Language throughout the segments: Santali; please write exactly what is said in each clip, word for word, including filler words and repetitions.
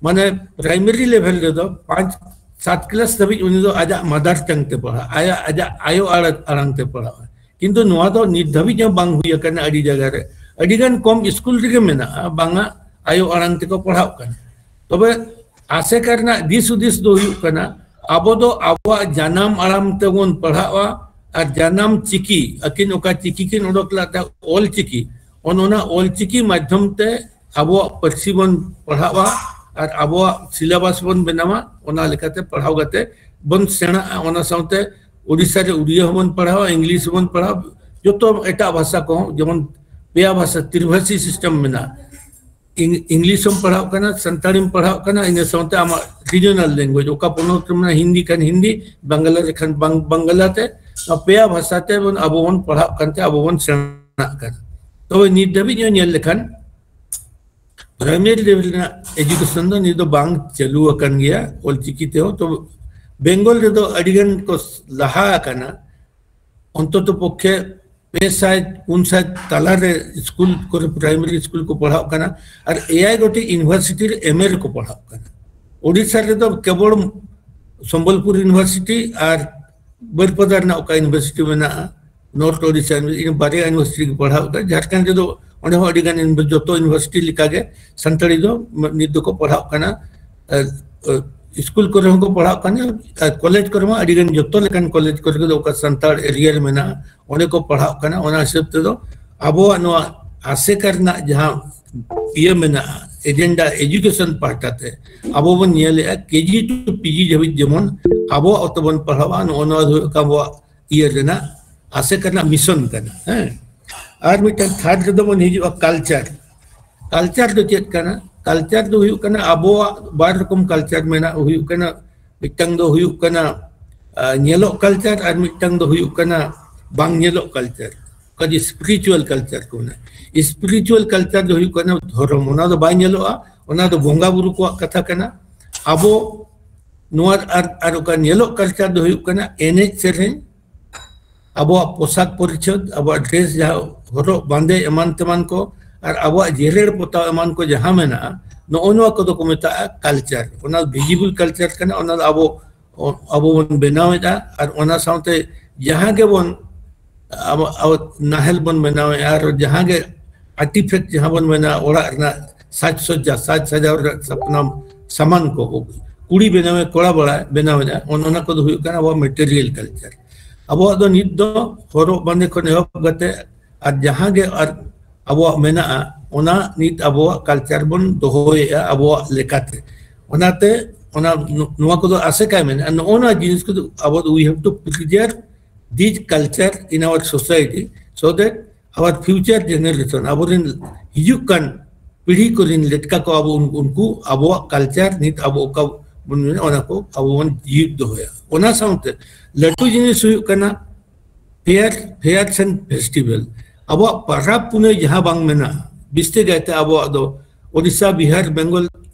ᱢᱟᱱᱮ ᱯᱨᱟᱭᱢᱟᱨᱤ ᱞᱮᱵᱷᱮᱞ ᱨᱮᱫᱚ ᱯᱟᱸᱪ ᱥᱟᱛ ᱠᱞᱟᱥ ᱫᱷᱟᱹᱵᱤᱡ ᱩᱱᱤ ᱫᱚ ᱟᱡᱟᱜ ᱢᱟᱫᱟᱨ ᱴᱟᱝ ᱛᱮ ᱯᱟᱲᱦᱟᱜ, ᱟᱭᱟᱜ ᱟᱡᱟᱜ ᱟᱭᱳ ᱟᱲᱟᱝ ᱟᱲᱟᱝ ᱛᱮ ᱯᱟᱲᱦᱟᱜᱼᱟ᱾ ᱠᱤᱱᱛᱩ ᱱᱚᱣᱟ ᱫᱚ ᱱᱤᱛ ᱫᱷᱟᱹᱵᱤᱡ ᱦᱚᱸ ᱵᱟᱝ ᱦᱩᱭ ᱟᱠᱟᱱᱟ ᱟᱹᱰᱤ ᱡᱟᱭᱜᱟ ᱨᱮ᱾ ᱟᱹᱰᱤ ᱜᱟᱱ ᱠᱚᱢ ᱥᱠᱩᱞ ᱨᱮᱜᱮ ᱢᱮᱱᱟᱜᱼᱟ ᱵᱟᱝᱟ ᱟᱭᱳ ᱟᱲᱟᱝ ᱛᱮᱠᱚ ᱯᱟᱲᱦᱟᱜ ᱠᱟᱱᱟ᱾ ᱛᱚᱵᱮ ᱟᱥᱮᱠᱟ ᱨᱮᱱᱟᱜ ᱫᱤᱥ ᱦᱩᱫᱤᱥ ᱫᱚ ᱦᱩᱭᱩᱜ ᱠᱟᱱᱟ, ᱟᱵᱚ ᱫᱚ ᱟᱵᱚᱣᱟᱜ ᱡᱟᱱᱟᱢ ᱟᱲᱟᱝ ᱛᱮᱵᱚᱱ ᱯᱟᱲᱦᱟᱜᱼᱟ, ᱟᱨ ᱡᱟᱱᱟᱢ ᱪᱤᱠᱤ, ᱟᱹᱠᱤᱱ ᱚᱠᱟ ᱪᱤᱠᱤ ᱠᱤᱱ ᱚᱰᱚᱠ ᱞᱮᱫ ᱛᱟᱦᱮᱸᱫ, ᱚᱞ ᱪᱤᱠᱤ, ᱚᱱ-, ᱚᱱᱟ ᱚᱞ ᱪᱤᱠᱤ ᱢᱟᱫᱽᱫᱷᱚᱢ ᱛᱮ ᱟᱵᱚᱣᱟᱜ ᱯᱟᱹᱨᱥᱤ ᱵᱚᱱ ᱯᱟᱲᱦᱟᱜᱼᱟ ᱟᱨ ᱟᱵᱚᱣᱟᱜ ᱥᱤᱞᱮᱵᱟᱥ ᱵᱚᱱ ᱵᱮᱱᱟᱣᱟ, ᱚᱱᱟ ᱞᱮᱠᱟᱛᱮ ᱯᱟᱲᱦᱟᱣ ᱠᱟᱛᱮ ᱵᱚᱱ ᱥᱮᱬᱟᱜᱼᱟ᱾ ᱚᱱᱟ ᱥᱟᱶᱛᱮ ᱳᱰᱤᱥᱟ ᱨᱮ ᱩᱲᱤᱭᱟ ᱦᱚᱸᱵᱚᱱ ᱯᱟᱲᱦᱟᱣᱟ, ᱤᱝᱞᱤᱥ ᱦᱚᱸᱵᱚᱱ ᱯᱟᱲᱦᱟᱣᱟ, ᱡᱚᱛᱚ ᱮᱴᱟᱜ ᱵᱷᱟᱥᱟ ᱠᱚᱦᱚᱸ, ᱡᱮᱢᱚᱱ ᱯᱮᱭᱟ ᱵᱷᱟᱥᱟ, ᱛᱨᱤᱵᱷᱟᱥᱤ ᱥᱤᱥᱴᱮᱢ ᱢᱮᱱᱟᱜᱼᱟ᱾ ᱤᱝ-, ᱤᱝᱞᱤᱥ ᱦᱚᱸᱢ ᱯᱟᱲᱦᱟᱜ ᱠᱟᱱᱟ, ᱥᱟᱱᱛᱟᱲᱤᱢ ᱯᱟᱲᱦᱟᱜ ᱠᱟᱱᱟ, ᱤᱱᱟᱹ ᱥᱟᱶᱛᱮ ᱟᱢᱟᱜ ᱨᱤᱡᱚᱱᱟᱞ ᱞᱮᱝᱜᱩᱭᱮᱡᱽ, ᱚᱠᱟ ᱯᱚᱱᱚᱛ ᱨᱮ ᱢᱮᱱᱟᱜᱼᱟ, ᱦᱤᱱᱫᱤ ᱠᱷᱟᱱ ᱦᱤᱱᱫᱤ, ᱵᱟᱝᱞᱟ ᱨᱮ ᱠᱷᱟᱱ ᱵᱟᱝ-, ᱵᱟᱝᱞᱟ ᱛᱮ, ᱱᱚᱣᱟ ᱯᱮᱭᱟ ᱵᱷᱟᱥᱟ ᱛᱮ ᱵᱚᱱ, ᱟᱵᱚ ᱵᱚᱱ ᱯᱟᱲᱦᱟᱜ ᱠᱟᱱᱛᱮ ᱟᱵᱚ ᱵᱚᱱ ᱥᱮᱬᱟᱜ ᱠᱟᱱᱟ᱾ ᱛᱚᱵᱮ ᱱᱤᱛ ᱫᱷᱟᱹᱵᱤᱡ ᱦᱚᱸ ᱧᱮᱞ ᱞᱮᱠᱷᱟᱱ ᱯᱨᱟᱭᱢᱟᱨᱤ ᱞᱮᱵᱮᱞ ᱨᱮᱱᱟᱜ ᱮᱡᱩᱠᱮᱥᱚᱱ ᱫᱚ ᱱᱤᱛ ᱫᱚ ᱵᱟᱝ ᱪᱟᱹᱞᱩ ᱟᱠᱟᱱ ᱜᱮᱭᱟ ᱚᱞᱪᱤᱠᱤ ᱛᱮᱦᱚᱸ᱾ ᱛᱚ ᱵᱮᱝᱜᱚᱞ ᱨᱮᱫᱚ ᱟᱹᱰᱤ ᱜᱟᱱ ᱠᱚ ᱞᱟᱦᱟ ᱟᱠᱟᱱᱟ, ᱚᱱᱛᱚᱛᱚ ᱯᱚᱠᱠᱷᱮ ᱯᱮ ᱥᱟᱭ ᱯᱩᱱ ᱥᱟᱭ ᱛᱟᱞᱟᱨᱮ ᱥᱠᱩᱞ ᱠᱚᱨᱮ, ᱯᱨᱟᱭᱢᱟᱨᱤ ᱥᱠᱩᱞ ᱠᱚ ᱯᱟᱲᱦᱟᱜ ᱠᱟᱱᱟ, ᱟᱨ ᱮᱭᱟᱭ ᱜᱚᱴᱮᱡ ᱤᱭᱩᱱᱤᱵᱷᱟᱨᱥᱤᱴᱤ ᱨᱮ ᱮᱢ ᱮ ᱨᱮᱠᱚ ᱯᱟᱲᱦᱟᱜ ᱠᱟᱱᱟ᱾ ᱳᱰᱤᱥᱟ ᱨᱮᱫᱚ ᱠᱮᱵᱚᱞ ᱥᱚᱢᱵᱚᱞᱯᱩᱨ ᱤᱭᱩᱱᱤᱵᱷᱟᱨᱥᱤᱴᱤ ᱟᱨ ᱵᱟᱹᱨᱯᱟᱫᱟ ᱨᱮᱱᱟᱜ ᱚᱠᱟ ᱤᱭᱩᱱᱤᱵᱷᱟᱨᱥᱤᱴᱤ ᱢᱮᱱᱟᱜᱼᱟ, ᱱᱚᱨᱛᱷ ᱳᱰᱤᱥᱟ ᱤᱭᱩᱱᱤᱵᱷᱟᱨᱥᱤᱴᱤ, ᱤᱱᱟᱹ ᱵᱟᱨᱭᱟ ᱤᱭᱩᱱᱤᱵᱷᱟᱨᱥᱤᱴᱤ ᱜᱮ ᱯᱟᱲᱦᱟᱣ ᱠᱟᱱᱟ᱾ ᱡᱷᱟᱲᱠᱷᱚᱸᱰ ᱨᱮᱫᱚ ᱚᱸᱰᱮ ᱦᱚᱸ ᱟᱹᱰᱤ ᱜᱟᱱ ᱤᱭᱩᱱᱤᱵᱷᱟᱨ-, ᱡᱚᱛᱚ ᱤᱭᱩᱱᱤᱵᱷᱟᱨᱥᱤᱴᱤ ᱞᱮᱠᱟᱜᱮ ᱥᱟᱱᱛᱟᱲᱤ ᱫᱚ ᱱᱤᱛ ᱫᱚᱠᱚ ᱯᱟᱲᱦᱟᱜ ᱠᱟᱱᱟ᱾ ᱟᱨ, ᱟᱨ ᱥᱠᱩᱞ ᱠᱚᱨᱮ ᱦᱚᱸᱠᱚ ᱯᱟᱲᱦᱟᱜ ᱠᱟᱱᱟ, ᱟᱨ ᱠᱚᱞᱮᱡᱽ ᱠᱚᱨᱮ ᱢᱟ ᱟᱹᱰᱤ ᱜᱟᱱ, ᱡᱚᱛᱚ ᱞᱮᱠᱟᱱ ᱠᱚᱞᱮᱡᱽ ᱠᱚᱨᱮ ᱫᱚ ᱚᱠᱟ ᱥᱟᱱᱛᱟᱲ ᱮᱨᱤᱭᱟ ᱨᱮ ᱢᱮᱱᱟᱜᱼᱟ, ᱚᱸᱰᱮ ᱠᱚ ᱯᱟᱲᱦᱟᱜ ᱠᱟᱱᱟ᱾ ᱚᱱᱟ ᱦᱤᱥᱟᱹᱵ ᱛᱮᱫᱚ ᱟᱵᱚᱣᱟᱜ ᱱᱚᱣᱟ ᱟᱥᱮᱠᱟ ᱨᱮᱱᱟᱜ ᱡᱟᱦᱟᱸ ᱤᱭᱟᱹ ᱢᱮᱱᱟᱜᱼᱟ, ᱮᱡᱮᱱᱰᱟ ᱮᱡᱩᱠᱮᱥᱚᱱ ᱯᱟᱦᱴᱟ ᱛᱮ ᱟᱵᱚ ᱵᱚᱱ ᱧᱮᱞᱮᱜᱼᱟ, ᱠᱮᱡᱤ ᱴᱩ ᱯᱤᱡᱤ ᱫᱷᱟᱹᱵᱤᱡ ᱡᱮᱢᱚᱱ ᱟᱵᱚᱣᱟᱜ ᱚᱛᱚ ᱵᱚᱱ ᱯᱟᱲᱦᱟᱣᱟ, ᱱᱚᱜᱼᱚ ᱱᱚᱣᱟ ᱫᱚ ᱦᱩᱭᱩᱜ ᱠᱟᱱᱟ ᱟᱵᱚᱣᱟᱜ ᱤᱭᱟᱹ ᱨᱮᱱᱟᱜ ᱟᱥᱮᱠᱟ ᱨᱮᱱᱟᱜ ᱢᱤᱥᱚᱱ ᱠᱟᱱᱟ᱾ ᱦᱮᱸ, ᱟᱨ ᱢᱤᱫᱴᱟᱝ ᱛᱷᱟᱨᱰ ᱨᱮᱫᱚ ᱵᱚᱱ ᱦᱤᱡᱩᱜᱼᱟ ᱠᱟᱞᱪᱟᱨ᱾ ᱠᱟᱞᱪᱟᱨ ᱫᱚ ᱪᱮᱫ ᱠᱟᱱᱟ? ᱠᱟᱞᱪᱟᱨ ᱫᱚ ᱦᱩᱭᱩᱜ ᱠᱟᱱᱟ ᱟᱵᱚᱣᱟᱜ ᱵᱟᱨ ᱨᱚᱠᱚᱢ ᱠᱟᱞᱪᱟᱨ ᱢᱮᱱᱟᱜᱼᱟ, ᱦᱩᱭᱩᱜ ᱠᱟᱱᱟ ᱢᱤᱫᱴᱟᱝ ᱫᱚ ᱦᱩᱭᱩᱜ ᱠᱟᱱᱟ, ᱟ, ᱧᱮᱞᱚᱜ ᱠᱟᱞᱪᱟᱨ, ᱟᱨ ᱢᱤᱫᱴᱟᱝ ᱫᱚ ᱦᱩᱭᱩᱜ ᱠᱟᱱᱟ ᱵᱟᱝ ᱧᱮᱞᱚᱜ ᱠᱟᱞᱪᱟᱨ᱾ ᱚᱠᱟ ᱡᱮ ᱥᱯᱤᱨᱤᱪᱩᱣᱟᱞ ᱠᱟᱞᱪᱟᱨ ᱠᱚ ᱢᱮᱱᱟ᱾ ᱥᱯᱤᱨᱤᱪᱩᱣᱟᱞ ᱠᱟᱞᱪᱟᱨ ᱫᱚ ᱦᱩᱭᱩᱜ ᱠᱟᱱᱟ ᱫᱷᱚᱨᱚᱢ, ᱚᱱᱟ ᱫᱚ ᱵᱟᱭ ᱧᱮᱞᱚᱜᱼᱟ, ᱚᱱᱟ ᱫᱚ ᱵᱚᱸᱜᱟ ᱵᱩᱨᱩ ᱠᱚᱣᱟᱜ ᱠᱟᱛᱷᱟ ᱠᱟᱱᱟ᱾ ᱟᱵᱚ ᱱᱚᱣᱟ ᱟᱨ, ᱟᱨ ᱚᱠᱟ ᱧᱮᱞᱚᱜ ᱠᱟᱞᱪᱟᱨ ᱫᱚ ᱦᱩᱭᱩᱜ ᱠᱟᱱᱟ ᱮᱱᱮᱡ ᱥᱮᱨᱮᱧ, ᱟᱵᱚᱣᱟᱜ ᱯᱳᱥᱟᱠ ᱯᱚᱨᱤᱪᱷᱚᱫ, ᱟᱵᱚᱣᱟᱜ ᱰᱨᱮᱥ, ᱡᱟᱦᱟᱸ ᱦᱚᱨᱚᱜ ᱵᱟᱸᱫᱮ ᱮᱢᱟᱱ ᱛᱮᱢᱟᱱ ᱠᱚ, ᱟᱨ ᱟᱵᱚᱣᱟᱜ ᱡᱮᱨᱮᱲ ᱯᱚᱛᱟᱣ ᱮᱢᱟᱱ ᱠᱚ ᱡᱟᱦᱟᱸ ᱢᱮᱱᱟᱜᱼᱟ, ᱱᱚᱜᱼᱚ ᱱᱚᱣᱟ ᱠᱚᱫᱚ ᱠᱚ ᱢᱮᱛᱟᱜᱼᱟ ᱠᱟᱞᱪᱟᱨ᱾ ᱚᱱᱟ ᱵᱷᱤᱡᱤᱵᱚᱞ ᱠᱟᱞᱪᱟᱨ ᱠᱟᱱᱟ, ᱚᱱᱟ ᱫᱚ ᱟᱵᱚ, ᱟᱵᱚ ᱵᱚᱱ ᱵᱮᱱᱟᱣᱮᱫᱼᱟ᱾ ᱟᱨ ᱚᱱᱟ ᱥᱟᱶᱛᱮ ᱡᱟᱦᱟᱸ ᱜᱮᱵᱚᱱ ᱟᱵᱚ, ᱟᱵᱚ ᱱᱟᱦᱮᱞ ᱵᱚᱱ ᱵᱮᱱᱟᱣᱮᱫᱼᱟ, ᱟᱨ ᱡᱟᱦᱟᱸ ᱜᱮ ᱟᱨᱴᱤᱯᱷᱮᱠᱴ ᱡᱟᱦᱟᱸ ᱵᱚᱱ ᱵᱮᱱᱟᱣᱟ, ᱚᱲᱟᱜ ᱨᱮᱱᱟᱜ ᱥᱟᱡᱽ ᱥᱚᱡᱽᱡᱟ, ᱥᱟᱡᱽ ᱥᱟᱡᱟᱣ ᱨᱮᱱᱟᱜ ᱥᱟᱯᱱᱟᱢ, ᱥᱟᱢᱟᱱ ᱠᱚ, ᱠᱩᱲᱤ ᱵᱮᱱᱟᱣᱮ, ᱠᱚᱲᱟ ᱵᱟᱲᱟ ᱵᱮᱱᱟᱣᱮᱫᱼᱟ, ᱚᱱ-, ᱚᱱᱟ ᱠᱚᱫᱚ ᱦᱩᱭᱩᱜ ᱠᱟᱱᱟ ᱟᱵᱚᱣᱟᱜ ᱢᱮᱴᱮᱨᱤᱭᱟᱞ ᱠᱟᱞᱪᱟᱨ᱾ ᱟᱵᱚᱣᱟᱜ ᱫᱚ ᱱᱤᱛ ᱫᱚ ᱦᱚᱨᱚᱜ ᱵᱟᱸᱫᱮ ᱠᱷᱚᱱ ᱮᱦᱚᱵ ᱠᱟᱛᱮ ᱟᱨ ᱡᱟᱦᱟᱸ ᱜᱮ ᱟᱨ ᱟᱵᱚᱣᱟᱜ ᱢᱮᱱᱟᱜᱼᱟ, ᱚᱱᱟ ᱱᱤᱛ ᱟᱵᱚᱣᱟᱜ ᱠᱟᱞᱪᱟᱨ ᱵᱚᱱ ᱫᱚᱦᱚᱭᱮᱫᱼᱟ ᱟᱵᱚᱣᱟᱜ ᱞᱮᱠᱟᱛᱮ᱾ ᱚᱱᱟᱛᱮ ᱚᱱᱟ, ᱱᱚᱣᱟ ᱠᱚᱫᱚ ᱟᱥᱮᱠᱟᱭ ᱢᱮᱱᱟᱜᱼᱟ᱾ ᱱᱚᱜᱼᱚ ᱱᱚᱣᱟ ᱡᱤᱱᱤᱥ ᱠᱚᱫᱚ ᱟᱵᱚ ᱫᱚ we have to preserve this culture in our society so that our future generation, ᱟᱵᱚᱨᱮᱱ ᱦᱤᱡᱩᱜ ᱠᱟᱱ ᱯᱤᱲᱦᱤ ᱠᱚᱨᱮᱱ ᱞᱮᱴᱠᱟ ᱠᱚ ᱟᱵᱚ ᱩᱱ-, ᱩᱱᱠᱩ ᱟᱵᱚᱣᱟᱜ ᱠᱟᱞᱪᱟᱨ ᱱᱤᱛ ᱟᱵᱚ ᱚᱠᱟ ᱵᱚᱱ ᱢᱮᱱᱟ, ᱚᱱᱟ ᱠᱚ ᱟᱵᱚ ᱵᱚᱱ ᱡᱤᱣᱤᱫ ᱫᱚᱦᱚᱭᱟ᱾ ᱚᱱᱟ ᱥᱟᱶᱛᱮ ᱞᱟᱹᱴᱩ ᱡᱤᱱᱤᱥ ᱦᱩᱭᱩᱜ ᱠᱟᱱᱟ ᱯᱷᱮᱭᱟᱨ, ᱯᱷᱮᱭᱟᱨ ᱥᱮᱱ ᱯᱷᱮᱥᱴᱤᱵᱷᱮᱞ᱾ ᱟᱵᱚᱣᱟᱜ ᱯᱟᱨᱟᱵᱽ ᱯᱩᱱᱟᱹᱭ ᱡᱟᱦᱟᱸ ᱵᱟᱝ ᱢᱮᱱᱟᱜᱼᱟ, ᱵᱤᱥᱛᱤ ᱠᱟᱭᱛᱮ ᱟᱵᱚᱣᱟᱜ ᱫᱚ ᱳᱰᱤᱥᱟ, ᱵᱤᱦᱟᱨ, ᱵᱮᱝᱜᱚᱞ,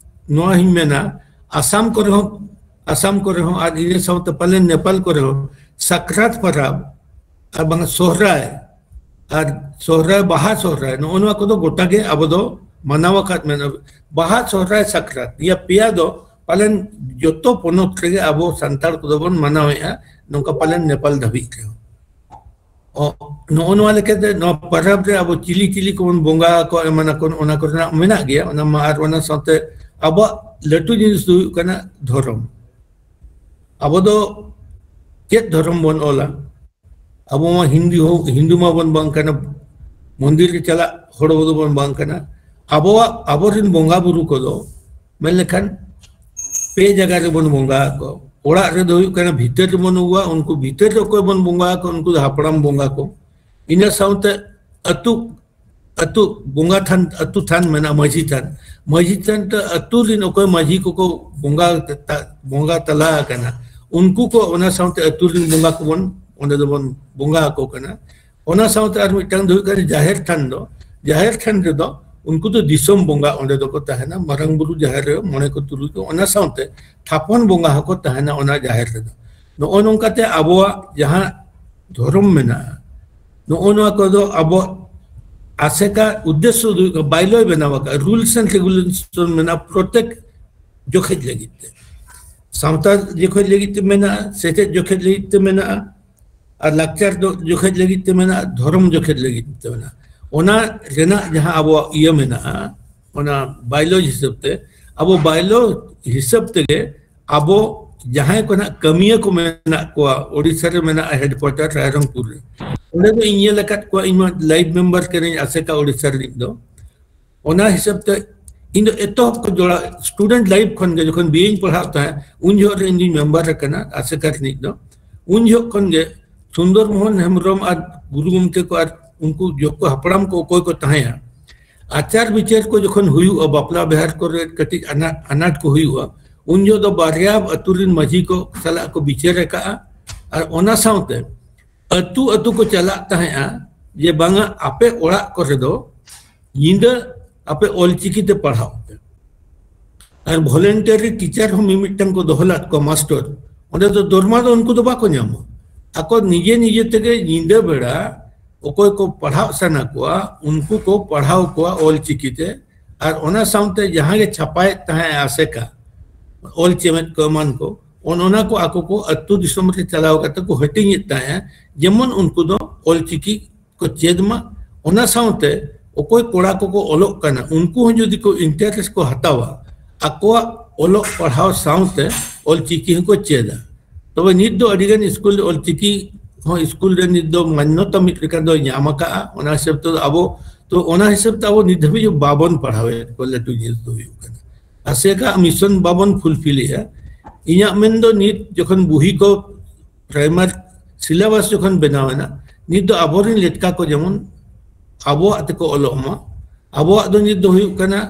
ᱱᱚᱣᱟ ᱦᱚᱸᱧ ᱢᱮᱱᱟ, ᱟᱥᱟᱢ ᱠᱚᱨᱮ ᱦᱚᱸ, ᱟᱥᱟᱢ ᱠᱚᱨᱮ ᱦᱚᱸ ᱟᱨ ᱤᱱᱟᱹ ᱥᱟᱶᱛᱮ ᱯᱟᱞᱮᱱ ᱱᱮᱯᱟᱞ ᱠᱚᱨᱮ ᱦᱚᱸ ᱥᱟᱠᱨᱟᱛ ᱯᱟᱨᱟᱵᱽ ᱟᱨ ᱵᱟᱝ ᱥᱚᱦᱨᱟᱭ, ᱟᱨ ᱥᱚᱦᱨᱟᱭ, ᱵᱟᱦᱟ ᱥᱚᱦᱨᱟᱭ, ᱱᱚᱜᱼᱚ ᱱᱚᱣᱟ ᱠᱚᱫᱚ ᱜᱚᱴᱟ ᱜᱮ ᱟᱵᱚ ᱫᱚ ᱢᱟᱱᱟᱣ ᱟᱠᱟᱫ ᱢᱮᱱᱟᱜᱼᱟ᱾ ᱵᱟᱦᱟ, ᱥᱚᱦᱨᱟᱭ, ᱥᱟᱠᱨᱟᱛ, ᱱᱤᱭᱟᱹ ᱯᱮᱭᱟ ᱫᱚ ᱯᱟᱞᱮᱱ ᱡᱚᱛᱚ ᱯᱚᱱᱚᱛ ᱨᱮᱜᱮ ᱟᱵᱚ ᱥᱟᱱᱛᱟᱲ ᱠᱚᱫᱚ ᱵᱚᱱ ᱢᱟᱱᱟᱣᱮᱫᱼᱟ, ᱱᱚᱝᱠᱟ ᱯᱟᱞᱮᱱ ᱱᱮᱯᱟᱞ ᱫᱷᱟᱹᱵᱤᱡ ᱨᱮᱦᱚᱸ᱾ ᱚ, ᱱᱚᱜᱼᱚ ᱱᱚᱣᱟ ᱞᱮᱠᱟᱛᱮ ᱱᱚᱣᱟ ᱯᱟᱨᱟᱵᱽ ᱨᱮ ᱟᱵᱚ ᱪᱤᱞᱤ ᱪᱤᱞᱤ ᱠᱚᱵᱚᱱ ᱵᱚᱸᱜᱟ ᱟᱠᱚ, ᱮᱢᱟᱱ ᱟᱠᱚ, ᱚᱱᱟ ᱠᱚᱨᱮᱱᱟᱜ ᱢᱮᱱᱟᱜ ᱜᱮᱭᱟ᱾ ᱚᱱᱟ ᱢᱟ, ᱟᱨ ᱚᱱᱟ ᱥᱟᱶᱛᱮ ᱟᱵᱚᱣᱟᱜ ᱞᱟᱹᱴᱩ ᱡᱤᱱᱤᱥ ᱫᱚ ᱦᱩᱭᱩᱜ ᱠᱟᱱᱟ ᱫᱷᱚᱨᱚᱢ᱾ ᱟᱵᱚ ᱫᱚ ᱪᱮᱫ ᱫᱷᱚᱨᱚᱢ ᱵᱚᱱ ᱚᱞᱟ? ᱟᱵᱚ ᱢᱟ ᱦᱤᱱᱫᱩ ᱦᱚᱸ, ᱦᱤᱱᱫᱩ ᱢᱟᱵᱚᱱ ᱵᱟᱝ ᱠᱟᱱᱟ, ᱢᱚᱱᱫᱤᱨ ᱨᱮ ᱪᱟᱞᱟᱜ ᱦᱚᱲ ᱫᱚᱵᱚᱱ ᱵᱟᱝ ᱠᱟᱱᱟ᱾ ᱟᱵᱚᱣᱟᱜ, ᱟᱵᱚᱨᱮᱱ ᱵᱚᱸᱜᱟ ᱵᱩᱨᱩ ᱠᱚᱫᱚ ᱢᱮᱱ ᱞᱮᱠᱷᱟᱱ ᱯᱮ ᱡᱟᱭᱜᱟ ᱨᱮᱵᱚᱱ ᱵᱚᱸᱜᱟ ᱟᱠᱚ᱾ ᱚᱲᱟᱜ ᱨᱮᱫᱚ ᱦᱩᱭᱩᱜ ᱠᱟᱱᱟ ᱵᱷᱤᱛᱟᱹᱨ ᱨᱮᱵᱚᱱ ᱟᱹᱜᱩᱣᱟ, ᱩᱱᱠᱩ ᱵᱷᱤᱛᱟᱹᱨ ᱨᱮ ᱚᱠᱚᱭ ᱵᱚᱱ ᱵᱚᱸᱜᱟ ᱟᱠᱚ, ᱩᱱᱠᱩ ᱫᱚ ᱦᱟᱯᱲᱟᱢ ᱵᱚᱸᱜᱟ ᱠᱚ᱾ ᱤᱱᱟᱹ ᱥᱟᱶᱛᱮ ᱟᱹᱛᱩ, ᱟᱹᱛᱩ ᱵᱚᱸᱜᱟ ᱛᱷᱟᱱ, ᱟᱹᱛᱩ ᱛᱷᱟᱱ ᱢᱮᱱᱟᱜᱼᱟ, ᱢᱟᱹᱡᱷᱤ ᱛᱷᱟᱱ᱾ ᱢᱟᱹᱡᱷᱤ ᱛᱷᱟᱱ ᱫᱚ ᱟᱹᱛᱩ ᱨᱮᱱ ᱚᱠᱚᱭ ᱢᱟᱹᱡᱷᱤ ᱠᱚᱠᱚ ᱵᱚᱸᱜᱟ ᱛᱟ-, ᱵᱚᱸᱜᱟ ᱛᱟᱞᱟ ᱟᱠᱟᱱᱟ, ᱩᱱᱠᱩ ᱠᱚ, ᱚᱱᱟ ᱥᱟᱶᱛᱮ ᱟᱹᱛᱩ ᱨᱮᱱ ᱵᱚᱸᱜᱟ ᱠᱚᱵᱚᱱ ᱚᱸᱰᱮ ᱫᱚᱵᱚᱱ ᱵᱚᱸᱜᱟ ᱟᱠᱚ ᱠᱟᱱᱟ᱾ ᱚᱱᱟ ᱥᱟᱶᱛᱮ ᱟᱨ ᱢᱤᱫᱴᱟᱝ ᱫᱚ ᱦᱩᱭᱩᱜ ᱠᱟᱱᱟ ᱡᱟᱦᱮᱨ ᱛᱷᱟᱱ ᱫᱚ, ᱡᱟᱦᱮᱨ ᱛᱷᱟᱱ ᱨᱮᱫᱚ ᱩᱱᱠᱩ ᱫᱚ ᱫᱤᱥᱚᱢ ᱵᱚᱸᱜᱟ ᱚᱸᱰᱮ ᱫᱚᱠᱚ ᱛᱟᱦᱮᱱᱟ, ᱢᱟᱨᱟᱝ ᱵᱩᱨᱩ, ᱡᱟᱦᱮᱨ ᱟᱭᱳ, ᱢᱚᱬᱮ ᱠᱚ ᱛᱩᱨᱩᱭ ᱠᱚ, ᱚᱱᱟ ᱥᱟᱶᱛᱮ ᱛᱷᱟᱯᱚᱱ ᱵᱚᱸᱜᱟ ᱦᱚᱸᱠᱚ ᱛᱟᱦᱮᱱᱟ ᱚᱱᱟ ᱡᱟᱦᱮᱨ ᱨᱮᱫᱚ᱾ ᱱᱚᱜᱼᱚ ᱱᱚᱝᱠᱟᱛᱮ ᱟᱵᱚᱣᱟᱜ ᱡᱟᱦᱟᱸ ᱫᱷᱚᱨᱚᱢ ᱢᱮᱱᱟᱜᱼᱟ, ᱱᱚᱜᱼᱚ ᱱᱚᱣᱟ ᱠᱚᱫᱚ ᱟᱵᱚ ᱟᱥᱮᱠᱟ ᱩᱫᱽᱫᱮᱥᱥᱚ ᱫᱚ ᱦᱩᱭᱩᱜ ᱠᱟᱱᱟ, ᱵᱟᱭᱞᱚᱭ ᱵᱮᱱᱟᱣ ᱟᱠᱟᱫᱼᱟ, ᱨᱩᱞᱥ ᱮᱱᱰ ᱨᱮᱜᱩᱞᱮᱥᱚᱱ ᱢᱮᱱᱟᱜᱼᱟ ᱯᱨᱚᱛᱮᱠ ᱡᱚᱠᱷᱮᱡ ᱞᱟᱹᱜᱤᱫ ᱛᱮ᱾ ᱥᱟᱶᱛᱟ ᱡᱚᱠᱷᱮᱡ ᱞᱟᱹᱜᱤᱫ ᱛᱮ ᱢᱮᱱᱟᱜᱼᱟ, ᱥᱮᱪᱮᱫ ᱡᱚᱠᱷᱮᱡ ᱞᱟᱹᱜᱤᱫ ᱛᱮ ᱢᱮᱱᱟᱜᱼᱟ, ᱟᱨ ᱞᱟᱠᱪᱟᱨ ᱫᱚ ᱡᱚᱠᱷᱮᱡ ᱞᱟᱹᱜᱤᱫ ᱛᱮ ᱢᱮᱱᱟᱜᱼᱟ, ᱫᱷᱚᱨᱚᱢ ᱡᱚᱠᱷᱮᱡ ᱞᱟᱹᱜᱤᱫ ᱛᱮ ᱢᱮᱱᱟᱜᱼᱟ᱾ ᱚᱱᱟ ᱨᱮᱱᱟᱜ ᱡᱟᱦᱟᱸ ᱟᱵᱚᱣᱟᱜ ᱤᱭᱟᱹ ᱢᱮᱱᱟᱜᱼᱟ, ᱚᱱᱟ ᱵᱟᱭᱞᱚᱡᱽ ᱦᱤᱥᱟᱹᱵ ᱛᱮ, ᱟᱵᱚ ᱵᱟᱭᱞᱚ ᱦᱤᱥᱟᱹᱵ ᱛᱮᱜᱮ ᱟᱵᱚ ᱡᱟᱦᱟᱸᱭ ᱠᱚ ᱱᱟᱜ ᱠᱟᱹᱢᱤᱭᱟᱹ ᱠᱚ ᱢᱮᱱᱟᱜ ᱠᱚᱣᱟ, ᱳᱰᱤᱥᱟ ᱨᱮ ᱢᱮᱱᱟᱜᱼᱟ ᱦᱮᱰᱠᱩᱣᱟᱴᱟᱨ ᱨᱟᱭᱨᱚᱝᱯᱩᱨ ᱨᱮ, ᱚᱸᱰᱮ ᱫᱚ ᱤᱧ ᱧᱮᱞ ᱟᱠᱟᱫ ᱠᱚᱣᱟ, ᱤᱧ ᱢᱟ ᱞᱟᱭᱤᱵ ᱢᱮᱢᱵᱟᱨ ᱠᱟᱹᱱᱟᱹᱧ ᱟᱥᱮᱠᱟ ᱳᱰᱤᱥᱟ ᱨᱤᱱᱤᱡ ᱫᱚ᱾ ᱚᱱᱟ ᱦᱤᱥᱟᱹᱵ ᱛᱮ ᱤᱧ ᱫᱚ ᱮᱛᱚᱦᱚᱵ ᱠᱚ ᱡᱚᱲᱟ, ᱥᱴᱩᱰᱮᱱᱴ ᱞᱟᱭᱤᱯᱷ ᱠᱷᱚᱱ ᱜᱮ, ᱡᱚᱠᱷᱚᱱ ᱵᱤᱭᱮᱧ ᱯᱟᱲᱦᱟᱜ ᱛᱟᱦᱮᱸᱫ, ᱩᱱ ᱡᱚᱦᱚᱜ ᱨᱮ ᱤᱧ ᱫᱩᱧ ᱢᱮᱢᱵᱟᱨ ᱟᱠᱟᱱᱟ ᱟᱥᱮᱠᱟ ᱨᱤᱱᱤᱡ ᱫᱚ᱾ ᱩᱱ ᱡᱚᱦᱚᱜ ᱠᱷᱚᱱ ᱜᱮ ᱥᱩᱱᱫᱚᱨ ᱢᱳᱦᱚᱱ ᱦᱮᱢᱵᱨᱚᱢ ᱟᱨ ᱜᱩᱨᱩ ᱜᱚᱢᱠᱮ ᱠᱚ ᱟᱨ ᱩᱱᱠᱩ ᱡᱚᱠᱚ ᱦᱟᱯᱲᱟᱢ ᱠᱚ ᱚᱠᱚᱭ ᱠᱚ ᱛᱟᱦᱮᱸᱭᱟ, ᱟᱪᱟᱨ ᱵᱤᱪᱟᱹᱨ ᱠᱚ ᱡᱚᱠᱷᱚᱱ ᱦᱩᱭᱩᱜᱼᱟ, ᱵᱟᱯᱞᱟ ᱵᱤᱦᱟᱨ ᱠᱚᱨᱮ ᱠᱟᱹᱴᱤᱡ ᱟᱱᱟᱴ, ᱟᱱᱟᱴ ᱠᱚ ᱦᱩᱭᱩᱜᱼᱟ, ᱩᱱ ᱡᱚᱦᱚᱜ ᱫᱚ ᱵᱟᱨᱭᱟ ᱟᱹᱛᱩ ᱨᱤᱱ ᱢᱟᱹᱡᱷᱤ ᱠᱚ ᱥᱟᱞᱟᱜ ᱠᱚ ᱵᱤᱪᱟᱹᱨ ᱟᱠᱟᱜᱼᱟ᱾ ᱟᱨ ᱚᱱᱟ ᱥᱟᱶᱛᱮ ᱟᱹᱛᱩ ᱟᱹᱛᱩ ᱠᱚ ᱪᱟᱞᱟᱜ ᱛᱟᱦᱮᱸᱜᱼᱟ ᱡᱮ ᱵᱟᱝᱟ, ᱟᱯᱮ ᱚᱲᱟᱜ ᱠᱚᱨᱮ ᱫᱚ ᱧᱤᱫᱟᱹ ᱟᱯᱮ ᱚᱞᱪᱤᱠᱤ ᱛᱮ ᱯᱟᱲᱦᱟᱣ ᱯᱮ᱾ ᱟᱨ ᱵᱷᱚᱞᱮᱱᱴᱤᱭᱟᱨᱤ ᱴᱤᱪᱟᱨ ᱦᱚᱸ ᱢᱤᱢᱤᱫᱴᱟᱝ ᱠᱚ ᱫᱚᱦᱚ ᱞᱮᱫ ᱠᱚᱣᱟ, ᱢᱟᱥᱴᱟᱨ᱾ ᱚᱸᱰᱮ ᱫᱚ ᱫᱚᱨᱢᱟ ᱫᱚ ᱩᱱᱠᱩ ᱫᱚ ᱵᱟᱠᱚ ᱧᱟᱢᱟ᱾ ᱟᱠᱚ ᱱᱤᱡᱮ ᱱᱤᱡᱮ ᱛᱮᱜᱮ ᱧᱤᱫᱟᱹ ᱵᱮᱲᱟ ᱚᱠᱚᱭ ᱠᱚ ᱯᱟᱲᱦᱟᱣ ᱥᱟᱱᱟ ᱠᱚᱣᱟ, ᱩᱱᱠᱩ ᱠᱚ ᱯᱟᱲᱦᱟᱣ ᱠᱚᱣᱟ ᱚᱞᱪᱤᱠᱤ ᱛᱮ᱾ ᱟᱨ ᱚᱱᱟ ᱥᱟᱶᱛᱮ ᱡᱟᱦᱟᱸ ᱜᱮ ᱪᱷᱟᱯᱟᱭᱮᱫ ᱛᱟᱦᱮᱸᱫ ᱟᱥᱮᱠᱟ, ᱚᱞ ᱪᱮᱢᱮᱫ ᱠᱚ ᱮᱢᱟᱱ ᱠᱚ, ᱚᱱ-, ᱚᱱᱟ ᱠᱚ ᱟᱠᱚ ᱠᱚ ᱟᱹᱛᱩ ᱫᱤᱥᱚᱢ ᱨᱮ ᱪᱟᱞᱟᱣ ᱠᱟᱛᱮ ᱠᱚ ᱦᱟᱹᱴᱤᱧᱮᱫ ᱛᱟᱦᱮᱸᱫ, ᱡᱮᱢᱚᱱ ᱩᱱᱠᱩ ᱫᱚ ᱚᱞᱪᱤᱠᱤ ᱠᱚ ᱪᱮᱫ ᱢᱟ᱾ ᱚᱱᱟ ᱥᱟᱶᱛᱮ ᱚᱠᱚᱭ ᱠᱚᱲᱟ ᱠᱚᱠᱚ ᱚᱞᱚᱜ ᱠᱟᱱᱟ, ᱩᱱᱠᱩ ᱦᱚᱸ ᱡᱩᱫᱤ ᱠᱚ ᱤᱱᱴᱟᱨᱮᱥᱴ ᱠᱚ ᱦᱟᱛᱟᱣᱟ, ᱟᱠᱚᱣᱟᱜ ᱚᱞᱚᱜ ᱯᱟᱲᱦᱟᱣ ᱥᱟᱶᱛᱮ ᱚᱞᱪᱤᱠᱤ ᱦᱚᱸᱠᱚ ᱪᱮᱫᱟ᱾ ᱛᱚᱵᱮ ᱱᱤᱛ ᱫᱚ ᱟᱹᱰᱤᱜᱟᱱ ᱥᱠᱩᱞ ᱨᱮ ᱚᱞᱪᱤᱠᱤ ᱦᱚᱸ ᱥᱠᱩᱞ ᱨᱮ ᱱᱤᱛ ᱫᱚ ᱢᱟᱱᱱᱚᱛᱟ ᱢᱤᱫ ᱞᱮᱠᱟ ᱫᱚᱭ ᱧᱟᱢ ᱟᱠᱟᱫᱼᱟ᱾ ᱚᱱᱟ ᱦᱤᱥᱟᱹᱵ ᱛᱮ ᱟᱵᱚ, ᱛᱚ ᱚᱱᱟ ᱦᱤᱥᱟᱹᱵ ᱛᱮ ᱟᱵᱚ ᱱᱤᱛ ᱫᱷᱟᱹᱵᱤᱡ ᱵᱟᱵᱚᱱ ᱯᱟᱲᱦᱟᱣᱮᱫ ᱠᱚᱣᱟ, ᱞᱟᱹᱴᱩ ᱡᱤᱱᱤᱥ ᱫᱚ ᱦᱩᱭᱩᱜ ᱠᱟᱱᱟ᱾ ᱟᱥᱮᱠᱟ ᱢᱤᱥᱚᱱ ᱵᱟᱵᱚᱱ ᱯᱷᱩᱞᱯᱷᱤᱞᱮᱜᱼᱟ᱾ ᱤᱧᱟᱹᱜ ᱢᱮᱱ ᱫᱚ ᱱᱤᱛ ᱡᱚᱠᱷᱚᱱ ᱵᱩᱦᱤ ᱠᱚ ᱯᱨᱟᱭᱢᱟᱨ ᱥᱤᱞᱮᱵᱟᱥ ᱡᱚᱠᱷᱚᱱ ᱵᱮᱱᱟᱣ ᱮᱱᱟ, ᱱᱤᱛ ᱫᱚ ᱟᱵᱚᱨᱮᱱ ᱞᱮᱴᱠᱟ ᱠᱚ ᱡᱮᱢᱚᱱ ᱟᱵᱚᱣᱟᱜ ᱛᱮᱠᱚ ᱚᱞᱚᱜ ᱢᱟ᱾ ᱟᱵᱚᱣᱟᱜ ᱫᱚ ᱱᱤᱛ ᱫᱚ ᱦᱩᱭᱩᱜ ᱠᱟᱱᱟ,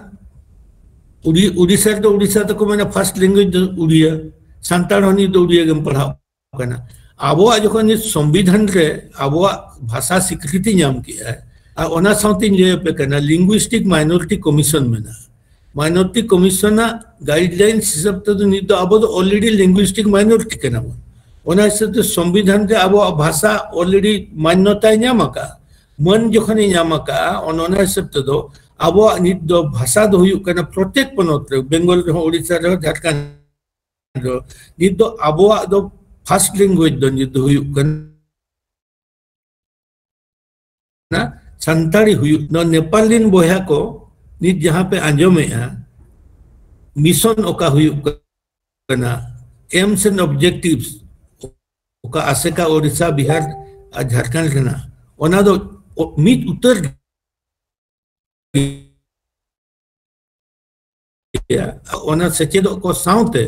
ᱩᱰᱤ-, ᱩᱰᱤᱥᱟ ᱨᱮᱫᱚ ᱩᱰᱤᱥᱟ ᱛᱮᱠᱚ ᱢᱮᱱᱟ ᱯᱷᱟᱥᱴ ᱞᱮᱝᱜᱩᱭᱮᱡᱽ ᱫᱚ ᱩᱰᱤᱭᱟ, ᱥᱟᱱᱛᱟᱲ ᱦᱚᱸ ᱱᱤᱛ ᱫᱚ ᱩᱰᱤᱭᱟ ᱜᱮᱢ ᱯᱟᱲᱦᱟᱣ ᱠᱟᱱᱟ᱾ ᱟᱵᱚᱣᱟᱜ ᱡᱚᱠᱷᱚᱱ ᱱᱤᱛ ᱥᱚᱝᱵᱤᱫᱷᱟᱱ ᱨᱮ ᱟᱵᱚᱣᱟᱜ ᱵᱷᱟᱥᱟ ᱥᱤᱠᱨᱤᱛᱤ ᱧᱟᱢ ᱠᱮᱜᱼᱟ, ᱟᱨ ᱚᱱᱟ ᱥᱟᱶᱛᱮᱧ ᱞᱟᱹᱭ ᱟᱯᱮ ᱠᱟᱱᱟ, ᱞᱤᱝᱜᱩᱭᱥᱴᱤᱠ ᱢᱟᱭᱱᱚᱨᱤᱴᱤ ᱠᱚᱢᱤᱥᱚᱱ ᱢᱮᱱᱟᱜᱼᱟ᱾ ᱢᱟᱭᱱᱚᱨᱤᱴᱤ ᱠᱚᱢᱤᱥᱚᱱᱟᱜ ᱜᱟᱭᱤᱰᱞᱟᱭᱤᱱᱥ ᱦᱤᱥᱟᱹᱵ ᱛᱮᱫᱚ ᱱᱤᱛ ᱫᱚ ᱟᱵᱚ ᱫᱚ ᱚᱞᱨᱮᱰᱤ ᱞᱤᱝᱜᱩᱭᱥᱴᱤᱠ ᱢᱟᱭᱱᱚᱨᱤᱴᱤ ᱠᱟᱱᱟ ᱵᱚᱱ᱾ ᱚᱱᱟ ᱦᱤᱥᱟᱹᱵ ᱛᱮ ᱥᱚᱝᱵᱤᱫᱷᱟᱱ ᱨᱮ ᱟᱵᱚᱣᱟᱜ ᱵᱷᱟᱥᱟ ᱚᱞᱨᱮᱰᱤ ᱢᱟᱱᱱᱚᱛᱟᱭ ᱧᱟᱢ ᱟᱠᱟᱫᱼᱟ᱾ ᱢᱟᱹᱱ ᱡᱚᱠᱷᱚᱱᱮ ᱧᱟᱢ ᱟᱠᱟᱫᱼᱟ, ᱚᱱ-, ᱚᱱᱟ ᱦᱤᱥᱟᱹᱵ ᱛᱮᱫᱚ ᱟᱵᱚᱣᱟᱜ ᱱᱤᱛ ᱫᱚ ᱵᱷᱟᱥᱟ ᱫᱚ ᱦᱩᱭᱩᱜ ᱠᱟᱱᱟ ᱯᱨᱚᱛᱮᱠ ᱯᱚᱱᱚᱛ ᱨᱮ, ᱵᱮᱝᱜᱚᱞ ᱨᱮᱦᱚᱸ, ᱳᱰᱤᱥᱟ ᱨᱮᱦᱚᱸ, ᱡᱷᱟᱲᱠᱷᱚᱸᱰ ᱨᱮᱦᱚᱸ, ᱱᱤᱛ ᱫᱚ ᱟᱵᱚᱣᱟᱜ ᱫᱚ first language ᱫᱚ ᱱᱤᱛ ᱫᱚ ᱦᱩᱭᱩᱜ ᱠᱟᱱᱟ ᱥᱟᱱᱛᱟᱲᱤ᱾ ᱦᱩᱭᱩᱜ ᱱᱚᱣᱟ ᱱᱮᱯᱟᱞ ᱨᱮᱱ ᱵᱚᱭᱦᱟ ᱠᱚ ᱱᱤᱛ ᱡᱟᱦᱟᱸ ᱯᱮ ᱟᱸᱡᱚᱢᱮᱫᱼᱟ, mission ᱚᱠᱟ ᱦᱩᱭᱩᱜ ᱠᱟᱱᱟ, aims and objectives, ᱚᱠᱟ ᱟᱥᱮᱠᱟ ᱳᱰᱤᱥᱟ, ᱵᱤᱦᱟᱨ ᱟᱨ ᱡᱷᱟᱲᱠᱷᱚᱸᱰ ᱨᱮᱱᱟᱜ, ᱚᱱᱟ ᱫᱚ ᱚ-, ᱢᱤᱫ ᱩᱛᱟᱹᱨ ᱜᱮᱭᱟ᱾ ᱚᱱᱟ ᱥᱮᱪᱮᱫᱚᱜ ᱠᱚ ᱥᱟᱶᱛᱮ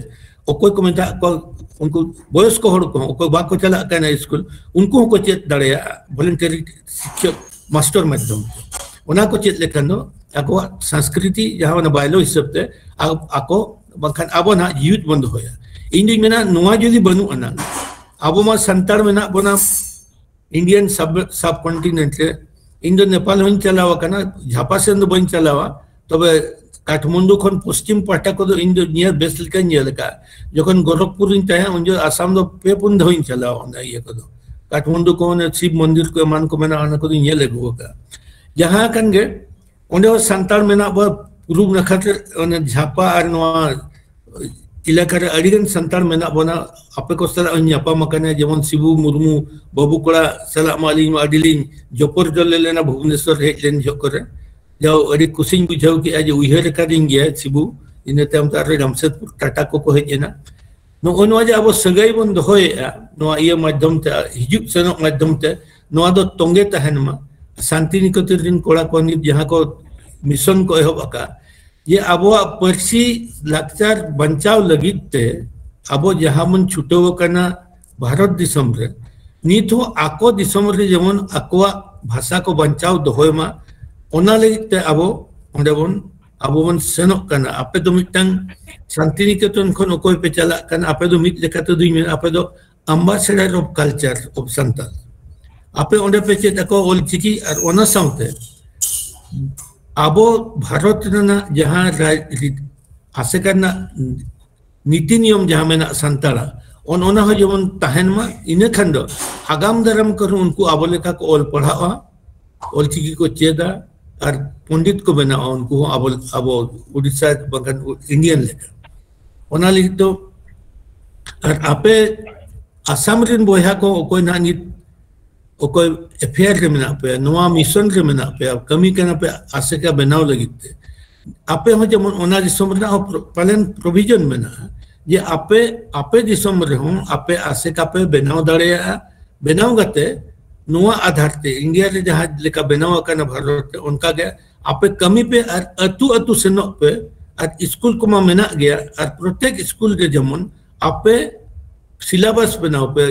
ᱚᱠᱚᱭ ᱠᱚ ᱢᱮᱛᱟᱜ ᱠᱚᱣᱟ, ᱩᱱᱠᱩ ᱵᱚᱭᱚᱥᱠᱚ ᱦᱚᱲ ᱠᱚᱦᱚᱸ, ᱚᱠᱚᱭ ᱵᱟᱠᱚ ᱪᱟᱞᱟᱜ ᱠᱟᱱᱟ ᱥᱠᱩᱞ, ᱩᱱᱠᱩ ᱦᱚᱸᱠᱚ ᱪᱮᱫ ᱫᱟᱲᱮᱭᱟᱜᱼᱟ voluntary ᱥᱤᱠᱠᱷᱚᱠ ᱢᱟᱥᱴᱟᱨ ᱢᱟᱫᱽᱫᱷᱚᱢ ᱛᱮ᱾ ᱚᱱᱟ ᱠᱚ ᱪᱮᱫ ᱞᱮᱠᱷᱟᱱ ᱫᱚ ᱟᱠᱚᱣᱟᱜ ᱥᱚᱝᱥᱠᱨᱤᱛᱤ, ᱡᱟᱦᱟᱸ ᱚᱱᱟ ᱵᱟᱭᱞᱳ ᱦᱤᱥᱟᱹᱵ ᱛᱮ ᱟ-, ᱟᱠᱚ, ᱵᱟᱝᱠᱷᱟᱱ ᱟᱵᱚ ᱱᱟᱦᱟᱜ ᱡᱤᱣᱤᱫ ᱵᱚᱱ ᱫᱚᱦᱚᱭᱟ᱾ ᱤᱧ ᱫᱩᱧ ᱢᱮᱱᱟ, ᱱᱚᱣᱟ ᱡᱩᱫᱤ ᱵᱟᱹᱱᱩᱜ ᱟᱱᱟ, ᱟᱵᱚ ᱢᱟ ᱥᱟᱱᱛᱟᱲ ᱢᱮᱱᱟᱜ ᱵᱚᱱᱟ Indian sub, subcontinent ᱨᱮ᱾ ᱤᱧ ᱫᱚ ᱱᱮᱯᱟᱞ ᱦᱚᱸᱧ ᱪᱟᱞᱟᱣ ᱟᱠᱟᱱᱟ, ᱡᱷᱟᱯᱟ ᱥᱮᱱ ᱫᱚ ᱵᱟᱹᱧ ᱪᱟᱞᱟᱣᱟ, ᱛᱚᱵᱮ ᱠᱟᱴᱷᱢᱟᱱᱰᱩ ᱠᱷᱚᱱ ᱯᱚᱥᱪᱤᱢ ᱯᱟᱦᱴᱟ ᱠᱚᱫᱚ ᱤᱧ ᱫᱚ ᱧᱮᱞ ᱵᱮᱥ ᱞᱮᱠᱟᱧ ᱧᱮᱞ ᱟᱠᱟᱫᱼᱟ᱾ ᱡᱚᱠᱷᱚᱱ ᱜᱳᱨᱚᱠᱷᱯᱩᱨ ᱨᱤᱧ ᱛᱟᱦᱮᱸ, ᱩᱱ ᱡᱚᱠᱷᱚᱱ ᱟᱥᱟᱢ ᱫᱚ ᱯᱮ ᱯᱩᱱ ᱫᱷᱟᱣ ᱤᱧ ᱪᱟᱞᱟᱣ ᱚᱱᱟ ᱤᱭᱟᱹ ᱠᱚᱫᱚ᱾ ᱠᱟᱴᱷᱢᱟᱱᱰᱩ ᱠᱚ ᱚᱱᱮ ᱥᱤᱵ ᱢᱚᱱᱫᱤᱨ ᱠᱚ ᱮᱢᱟᱱ ᱠᱚ ᱢᱮᱱᱟᱜᱼᱟ, ᱚᱱᱟ ᱠᱚᱫᱚᱧ ᱧᱮᱞ ᱟᱹᱜᱩ ᱟᱠᱟᱫᱼᱟ᱾ ᱡᱟᱦᱟᱸ ᱠᱟᱱ ᱜᱮ, ᱚᱸᱰᱮ ᱦᱚᱸ ᱥᱟᱱᱛᱟᱲ ᱢᱮᱱᱟᱜ ᱵᱚᱱᱟ, ᱯᱩᱨᱩᱵ ᱱᱟᱠᱷᱟ ᱛᱮ, ᱚᱱᱮ ᱡᱷᱟᱯᱟ ᱟᱨ ᱱᱚᱣᱟ ᱮᱞᱟᱠᱟ ᱨᱮ ᱟᱹᱰᱤ ᱜᱟᱱ ᱥᱟᱱᱛᱟᱲ ᱢᱮᱱᱟᱜ ᱵᱚᱱᱟ᱾ ᱟᱯᱮ ᱠᱚ ᱥᱟᱞᱟᱜ ᱦᱚᱸᱧ ᱧᱟᱯᱟᱢ ᱟᱠᱟᱱᱟ, ᱡᱮᱢᱚᱱ ᱥᱤᱵᱩ ᱢᱩᱨᱢᱩ ᱵᱟᱹᱵᱩ ᱠᱚᱲᱟ ᱥᱟᱞᱟᱜ ᱢᱟ ᱟᱹᱞᱤᱧ ᱢᱟ ᱟᱹᱰᱤ ᱞᱤᱧ ᱡᱚᱯᱚᱨ ᱡᱚᱞᱮ ᱞᱮᱱᱟ ᱵᱷᱩᱵᱽᱱᱮᱥᱚᱨ ᱦᱮᱡ ᱞᱮᱱ ᱡᱚᱦᱚᱜ ᱠᱚᱨᱮ᱾ ᱡᱟᱣ ᱟᱹᱰᱤ ᱠᱩᱥᱤᱧ ᱵᱩᱡᱷᱟᱹᱣ ᱠᱮᱜᱼᱟ ᱡᱮ ᱩᱭᱦᱟᱹᱨ ᱟᱠᱟᱫᱤᱧ ᱜᱮᱭᱟ ᱥᱤᱵᱩ᱾ ᱤᱱᱟᱹ ᱛᱟᱭᱚᱢ ᱛᱮ ᱟᱨᱦᱚᱸ ᱡᱟᱢᱥᱮᱫᱽᱯᱩᱨ ᱴᱟᱴᱟ ᱠᱚᱠᱚ ᱦᱮᱡ ᱮᱱᱟ᱾ ᱱᱚᱜᱼᱚ ᱱᱚᱣᱟ ᱡᱮ ᱟᱵᱚ ᱥᱟᱹᱜᱟᱹᱭ ᱵᱚᱱ ᱫᱚᱦᱚᱭᱮᱫᱼᱟ ᱱᱚᱣᱟ ᱤᱭᱟᱹ ᱢᱟᱫᱽᱫᱷᱚᱢ ᱛᱮ, ᱦᱤᱡᱩᱜ ᱥᱮᱱᱚᱜ ᱢᱟᱫᱽᱫᱷᱚᱢ ᱛᱮ, ᱱᱚᱣᱟ ᱫᱚ ᱛᱚᱸᱜᱮ ᱛᱟᱦᱮᱱ ᱢᱟ᱾ ᱥᱟᱱᱛᱤᱱᱤᱠᱮᱛᱚᱱ ᱨᱮᱱ ᱠᱚᱲᱟ ᱠᱚ ᱱᱤᱛ ᱡᱟᱦᱟᱸ ᱠᱚ mission ᱠᱚ ᱮᱦᱚᱵ ᱟᱠᱟᱫ, ᱡᱮ ᱟᱵᱚᱣᱟᱜ ᱯᱟᱹᱨᱥᱤ ᱞᱟᱠᱪᱟᱨ ᱵᱟᱧᱪᱟᱣ ᱞᱟᱹᱜᱤᱫ ᱛᱮ ᱟᱵᱚ ᱡᱟᱦᱟᱸ ᱵᱚᱱ ᱪᱷᱩᱴᱟᱹᱣ ᱟᱠᱟᱱᱟ ᱵᱷᱟᱨᱚᱛ ᱫᱤᱥᱚᱢ ᱨᱮ, ᱱᱤᱛ ᱦᱚᱸ ᱟᱠᱚ ᱫᱤᱥᱚᱢ ᱨᱮ ᱡᱮᱢᱚᱱ ᱟᱠᱚᱣᱟᱜ ᱵᱷᱟᱥᱟ ᱠᱚ ᱵᱟᱧᱪᱟᱣ ᱫᱚᱦᱚᱭ ᱢᱟ, ᱚᱱᱟ ᱞᱟᱹᱜᱤᱫ ᱛᱮ ᱟᱵᱚ ᱚᱸᱰᱮ ᱵᱚᱱ, ᱟᱵᱚ ᱵᱚᱱ ᱥᱮᱱᱚᱜ ᱠᱟᱱᱟ᱾ ᱟᱯᱮ ᱫᱚ ᱢᱤᱫᱴᱟᱝ ᱥᱟᱱᱛᱤᱱᱤᱠᱮᱛᱚᱱ ᱠᱷᱚᱱ ᱚᱠᱚᱭ ᱯᱮ ᱪᱟᱞᱟᱜ ᱠᱟᱱᱟ, ᱟᱯᱮ ᱫᱚ ᱢᱤᱫ ᱞᱮᱠᱟ ᱛᱮᱫᱚᱧ ᱢᱮᱱᱟ, ᱟᱯᱮ ᱫᱚ ambassador of culture of Santal. ᱟᱯᱮ ᱚᱸᱰᱮ ᱯᱮ ᱪᱮᱫ ᱟᱠᱚ ᱚᱞᱪᱤᱠᱤ, ᱟᱨ ᱚᱱᱟ ᱥᱟᱶᱛᱮ ᱟᱵᱚ ᱵᱷᱟᱨᱚᱛ ᱨᱮᱱᱟᱜ ᱡᱟᱦᱟᱸ ᱨᱟᱡᱽ-, ᱨᱤ-, ᱟᱥᱮᱠᱟ ᱨᱮᱱᱟᱜ ᱱᱤᱛᱤ ᱱᱤᱭᱚᱢ ᱡᱟᱦᱟᱸ ᱢᱮᱱᱟᱜ ᱥᱟᱱᱛᱟᱲᱟᱜ, ᱚᱱ-, ᱚᱱᱟ ᱦᱚᱸ ᱡᱮᱢᱚᱱ ᱛᱟᱦᱮᱱ ᱢᱟ᱾ ᱤᱱᱟᱹ ᱠᱷᱟᱱ ᱫᱚ ᱟᱜᱟᱢ ᱫᱟᱨᱟᱢ ᱠᱚᱨᱮ ᱩᱱᱠᱩ ᱟᱵᱚ ᱞᱮᱠᱟ ᱠᱚ ᱚᱞ ᱯᱟᱲᱦᱟᱜᱼᱟ, ᱚᱞᱪᱤᱠᱤ ᱠᱚ ᱪᱮᱫᱟ ᱟᱨ ᱯᱚᱱᱰᱤᱛ ᱠᱚ ᱵᱮᱱᱟᱣᱟ, ᱩᱱᱠᱩ ᱦᱚᱸ ᱟᱵᱚ ᱟᱵᱚ ᱩᱲᱤᱥᱥᱟ ᱵᱟᱝᱠᱷᱟᱱ ᱤᱱᱰᱤᱭᱟᱱ ᱞᱮᱠᱟ᱾ ᱚᱱᱟ ᱞᱟᱹᱜᱤᱫ ᱫᱚ ᱟᱨ ᱟᱯᱮ ᱟᱥᱟᱢ ᱨᱮᱱ ᱵᱚᱭᱦᱟ ᱠᱚ ᱚᱠᱚᱭ ᱱᱟᱦᱟᱜ ᱱᱤᱛ ᱚᱠᱚᱭ ᱮᱯᱷᱮᱭᱟᱨ ᱨᱮ ᱢᱮᱱᱟᱜ ᱯᱮᱭᱟ, ᱱᱚᱣᱟ ᱢᱤᱥᱚᱱ ᱨᱮ ᱢᱮᱱᱟᱜ ᱯᱮᱭᱟ, ᱠᱟᱹᱢᱤ ᱠᱟᱱᱟ ᱯᱮ ᱟᱥᱮᱠᱟ ᱵᱮᱱᱟᱣ ᱞᱟᱹᱜᱤᱫ ᱛᱮ, ᱟᱯᱮ ᱦᱚᱸ ᱡᱮᱢᱚᱱ ᱚᱱᱟ ᱫᱤᱥᱚᱢ ᱨᱮᱱᱟᱜ ᱦᱚᱸ ᱯᱨᱚ- ᱯᱟᱞᱮᱱ ᱯᱨᱚᱵᱷᱤᱡᱚᱱ ᱢᱮᱱᱟᱜᱼᱟ ᱡᱮ ᱟᱯᱮ ᱟᱯᱮ ᱫᱤᱥᱚᱢ ᱨᱮᱦᱚᱸ ᱟᱯᱮ ᱟᱥᱮᱠᱟ ᱯᱮ ᱵᱮᱱᱟᱣ ᱫᱟᱲᱮᱭᱟᱜᱼᱟ᱾ ᱵᱮᱱᱟᱣ ᱠᱟᱛᱮ ᱱᱚᱣᱟ ᱟᱫᱷᱟᱨ ᱛᱮ ᱤᱱᱰᱤᱭᱟ ᱨᱮ ᱡᱟᱦᱟᱸ ᱞᱮᱠᱟ ᱵᱮᱱᱟᱣ ᱟᱠᱟᱱᱟ ᱵᱷᱟᱨᱚᱛ ᱨᱮ, ᱚᱱᱠᱟ ᱜᱮ ᱟᱯᱮ ᱠᱟᱹᱢᱤ ᱯᱮ ᱟᱨ ᱟᱹᱛᱩ ᱟᱹᱛᱩ ᱥᱮᱱᱚᱜ ᱯᱮ᱾ ᱟᱨ ᱥᱠᱩᱞ ᱠᱚᱢᱟ ᱢᱮᱱᱟᱜ ᱜᱮᱭᱟ, ᱟᱨ ᱯᱨᱚᱛᱮᱠ ᱥᱠᱩᱞ ᱨᱮ ᱡᱮᱢᱚᱱ ᱟᱯᱮ ᱥᱤᱞᱟᱵᱟᱥ ᱵᱮᱱᱟᱣ ᱯᱮ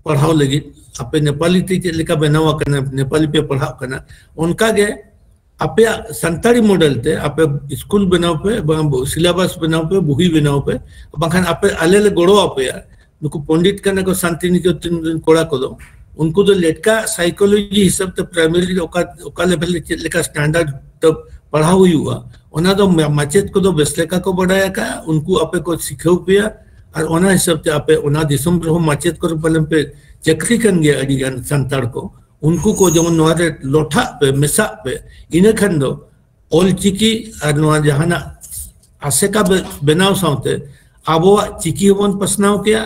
ᱯᱟᱲᱦᱟᱣ ᱞᱟᱹᱜᱤᱫ, ᱟᱯᱮ ᱱᱮᱯᱟᱞᱤ ᱛᱮ ᱪᱮᱫ ᱞᱮᱠᱟ ᱵᱮᱱᱟᱣ ᱟᱠᱟᱱᱟ, ᱱᱮᱯᱟᱞᱤ ᱯᱮ ᱯᱟᱲᱦᱟᱜ ᱠᱟᱱᱟ, ᱚᱱᱠᱟ ᱜᱮ ᱟᱯᱮᱭᱟᱜ ᱥᱟᱱᱛᱟᱲᱤ ᱢᱚᱰᱮᱞ ᱛᱮ ᱟᱯᱮ ᱥᱠᱩᱞ ᱵᱮᱱᱟᱣ ᱯᱮ, ᱵᱟᱝ ᱥᱤᱞᱟᱵᱟᱥ ᱵᱮᱱᱟᱣ ᱯᱮ, ᱵᱩᱦᱤ ᱵᱮᱱᱟᱣ ᱯᱮ, ᱵᱟᱝᱠᱷᱟᱱ ᱟᱯᱮ ᱟᱞᱮ ᱞᱮ ᱜᱚᱲᱚ ᱟᱯᱮᱭᱟ᱾ ᱱᱩᱠᱩ ᱯᱚᱱᱰᱤᱛ ᱠᱟᱱᱟ ᱠᱚ ᱥᱟᱱᱛᱤᱱᱤᱠᱮᱛᱚᱱ ᱨᱮᱱ ᱠᱚᱲᱟ ᱠᱚᱫᱚ, ᱩᱱᱠᱩ ᱫᱚ ᱞᱮᱴᱠᱟ ᱥᱟᱭᱠᱳᱞᱚᱡᱤ ᱦᱤᱥᱟᱹᱵ ᱛᱮ ᱯᱨᱟᱭᱢᱟᱨᱤ ᱨᱮ ᱚᱠᱟ ᱚᱠᱟ ᱞᱮᱵᱮᱞ ᱨᱮ ᱪᱮᱫ ᱞᱮᱠᱟ ᱥᱴᱟᱱᱰᱟᱨᱰ ᱛᱮ ᱯᱟᱲᱦᱟᱣ ᱦᱩᱭᱩᱜᱼᱟ, ᱚᱱᱟ ᱫᱚ ᱢᱟ- ᱢᱟᱪᱮᱫ ᱠᱚᱫᱚ ᱵᱮᱥ ᱞᱮᱠᱟ ᱠᱚ ᱵᱟᱰᱟᱭ ᱟᱠᱟᱫᱼᱟ, ᱩᱱᱠᱩ ᱟᱯᱮ ᱠᱚ ᱥᱤᱠᱷᱟᱹᱣ ᱯᱮᱭᱟ᱾ ᱟᱨ ᱚᱱᱟ ᱦᱤᱥᱟᱹᱵ ᱛᱮ ᱟᱯᱮ ᱚᱱᱟ ᱫᱤᱥᱚᱢ ᱨᱮᱦᱚᱸ ᱢᱟᱪᱮᱫ ᱠᱚᱨᱮ ᱯᱟᱞᱮᱱ ᱯᱮ ᱪᱟᱹᱠᱨᱤ ᱠᱟᱱ ᱜᱮᱭᱟ ᱟᱹᱰᱤ ᱜᱟᱱ ᱥᱟᱱᱛᱟᱲ ᱠᱚ, ᱩᱱᱠᱩ ᱠᱚ ᱡᱮᱢᱚᱱ ᱱᱚᱣᱟ ᱨᱮ ᱞᱚᱴᱷᱟᱜ ᱯᱮ, ᱢᱮᱥᱟᱜ ᱯᱮ᱾ ᱤᱱᱟᱹ ᱠᱷᱟᱱ ᱫᱚ ᱚᱞᱪᱤᱠᱤ ᱟᱨ ᱱᱚᱣᱟ ᱡᱟᱦᱟᱱᱟᱜ ᱟᱥᱮᱠᱟ ᱵᱮ- ᱵᱮᱱᱟᱣ ᱥᱟᱶᱛᱮ ᱟᱵᱚᱣᱟᱜ ᱪᱤᱠᱤ ᱦᱚᱸᱵᱚᱱ ᱯᱟᱥᱱᱟᱣ ᱠᱮᱭᱟ,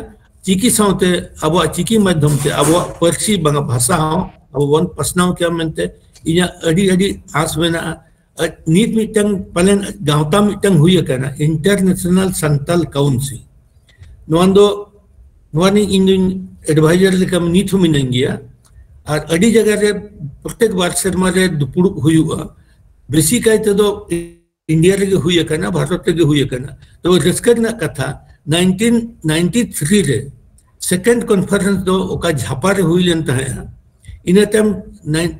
ᱪᱤᱠᱤ ᱥᱟᱶᱛᱮ ᱟᱵᱚᱣᱟᱜ ᱪᱤᱠᱤ ᱢᱟᱫᱽᱫᱷᱚᱢ ᱛᱮ ᱟᱵᱚᱣᱟᱜ ᱯᱟᱹᱨᱥᱤ ᱵᱟᱝ ᱵᱷᱟᱥᱟ ᱦᱚᱸ ᱟᱵᱚ ᱵᱚᱱ ᱯᱟᱥᱱᱟᱣ ᱠᱮᱭᱟ ᱢᱮᱱᱛᱮ ᱤᱧᱟᱹᱜ ᱟᱹᱰᱤ ᱟᱹᱰᱤ ᱟᱸᱥ ᱢᱮᱱᱟᱜᱼᱟ᱾ ᱟᱨ ᱱᱤᱛ ᱢᱤᱫᱴᱟᱝ ᱯᱟᱞᱮᱱ ᱜᱟᱶᱛᱟ ᱢᱤᱫᱴᱟᱝ ᱦᱩᱭ ᱟᱠᱟᱱᱟ, ᱤᱱᱴᱟᱨᱱᱮᱥᱱᱟᱞ ᱥᱟᱱᱛᱟᱞ ᱠᱟᱣᱩᱱᱥᱤᱞ᱾ ᱱᱚᱣᱟ ᱫᱚ ᱱᱚᱣᱟ ᱨᱤᱱ ᱤᱧ ᱫᱚᱧ ᱮᱰᱵᱷᱟᱭᱡᱟᱨ ᱞᱮᱠᱟ ᱱᱤᱛ ᱦᱚᱸ ᱢᱤᱱᱟᱹᱧ ᱜᱮᱭᱟ᱾ ᱟᱨ ᱟᱹᱰᱤ ᱡᱟᱭᱜᱟ ᱨᱮ ᱯᱨᱚᱛᱮᱠ ᱵᱟᱨ ᱥᱮᱨᱢᱟ ᱨᱮ ᱫᱩᱯᱲᱩᱵ ᱦᱩᱭᱩᱜᱼᱟ᱾ ᱵᱮᱥᱤ ᱠᱟᱭ ᱛᱮᱫᱚ ᱤᱱᱰᱤᱭᱟ ᱨᱮᱜᱮ ᱦᱩᱭ ᱟᱠᱟᱱᱟ, ᱵᱷᱟᱨᱚᱛ ᱨᱮᱜᱮ ᱦᱩᱭ ᱟᱠᱟᱱᱟ᱾ ᱛᱚᱵᱮ ᱨᱟᱹᱥᱠᱟᱹ ᱨᱮᱱᱟᱜ ᱠᱟᱛᱷᱟ, ᱱᱟᱭᱤᱱᱴᱤᱱ ᱱᱟᱭᱤᱱᱴᱤ ᱛᱷᱨᱤ ᱨᱮ ᱥᱮᱠᱮᱱᱰ ᱠᱚᱱᱯᱷᱟᱨᱮᱱᱥ ᱫᱚ ᱚᱠᱟ ᱡᱷᱟᱯᱟ ᱨᱮ ᱦᱩᱭ ᱞᱮᱱ ᱛᱟᱦᱮᱸᱫᱼᱟ, ᱤᱱᱟᱹ ᱛᱟᱭᱚᱢ ᱱᱟᱭᱤᱱ-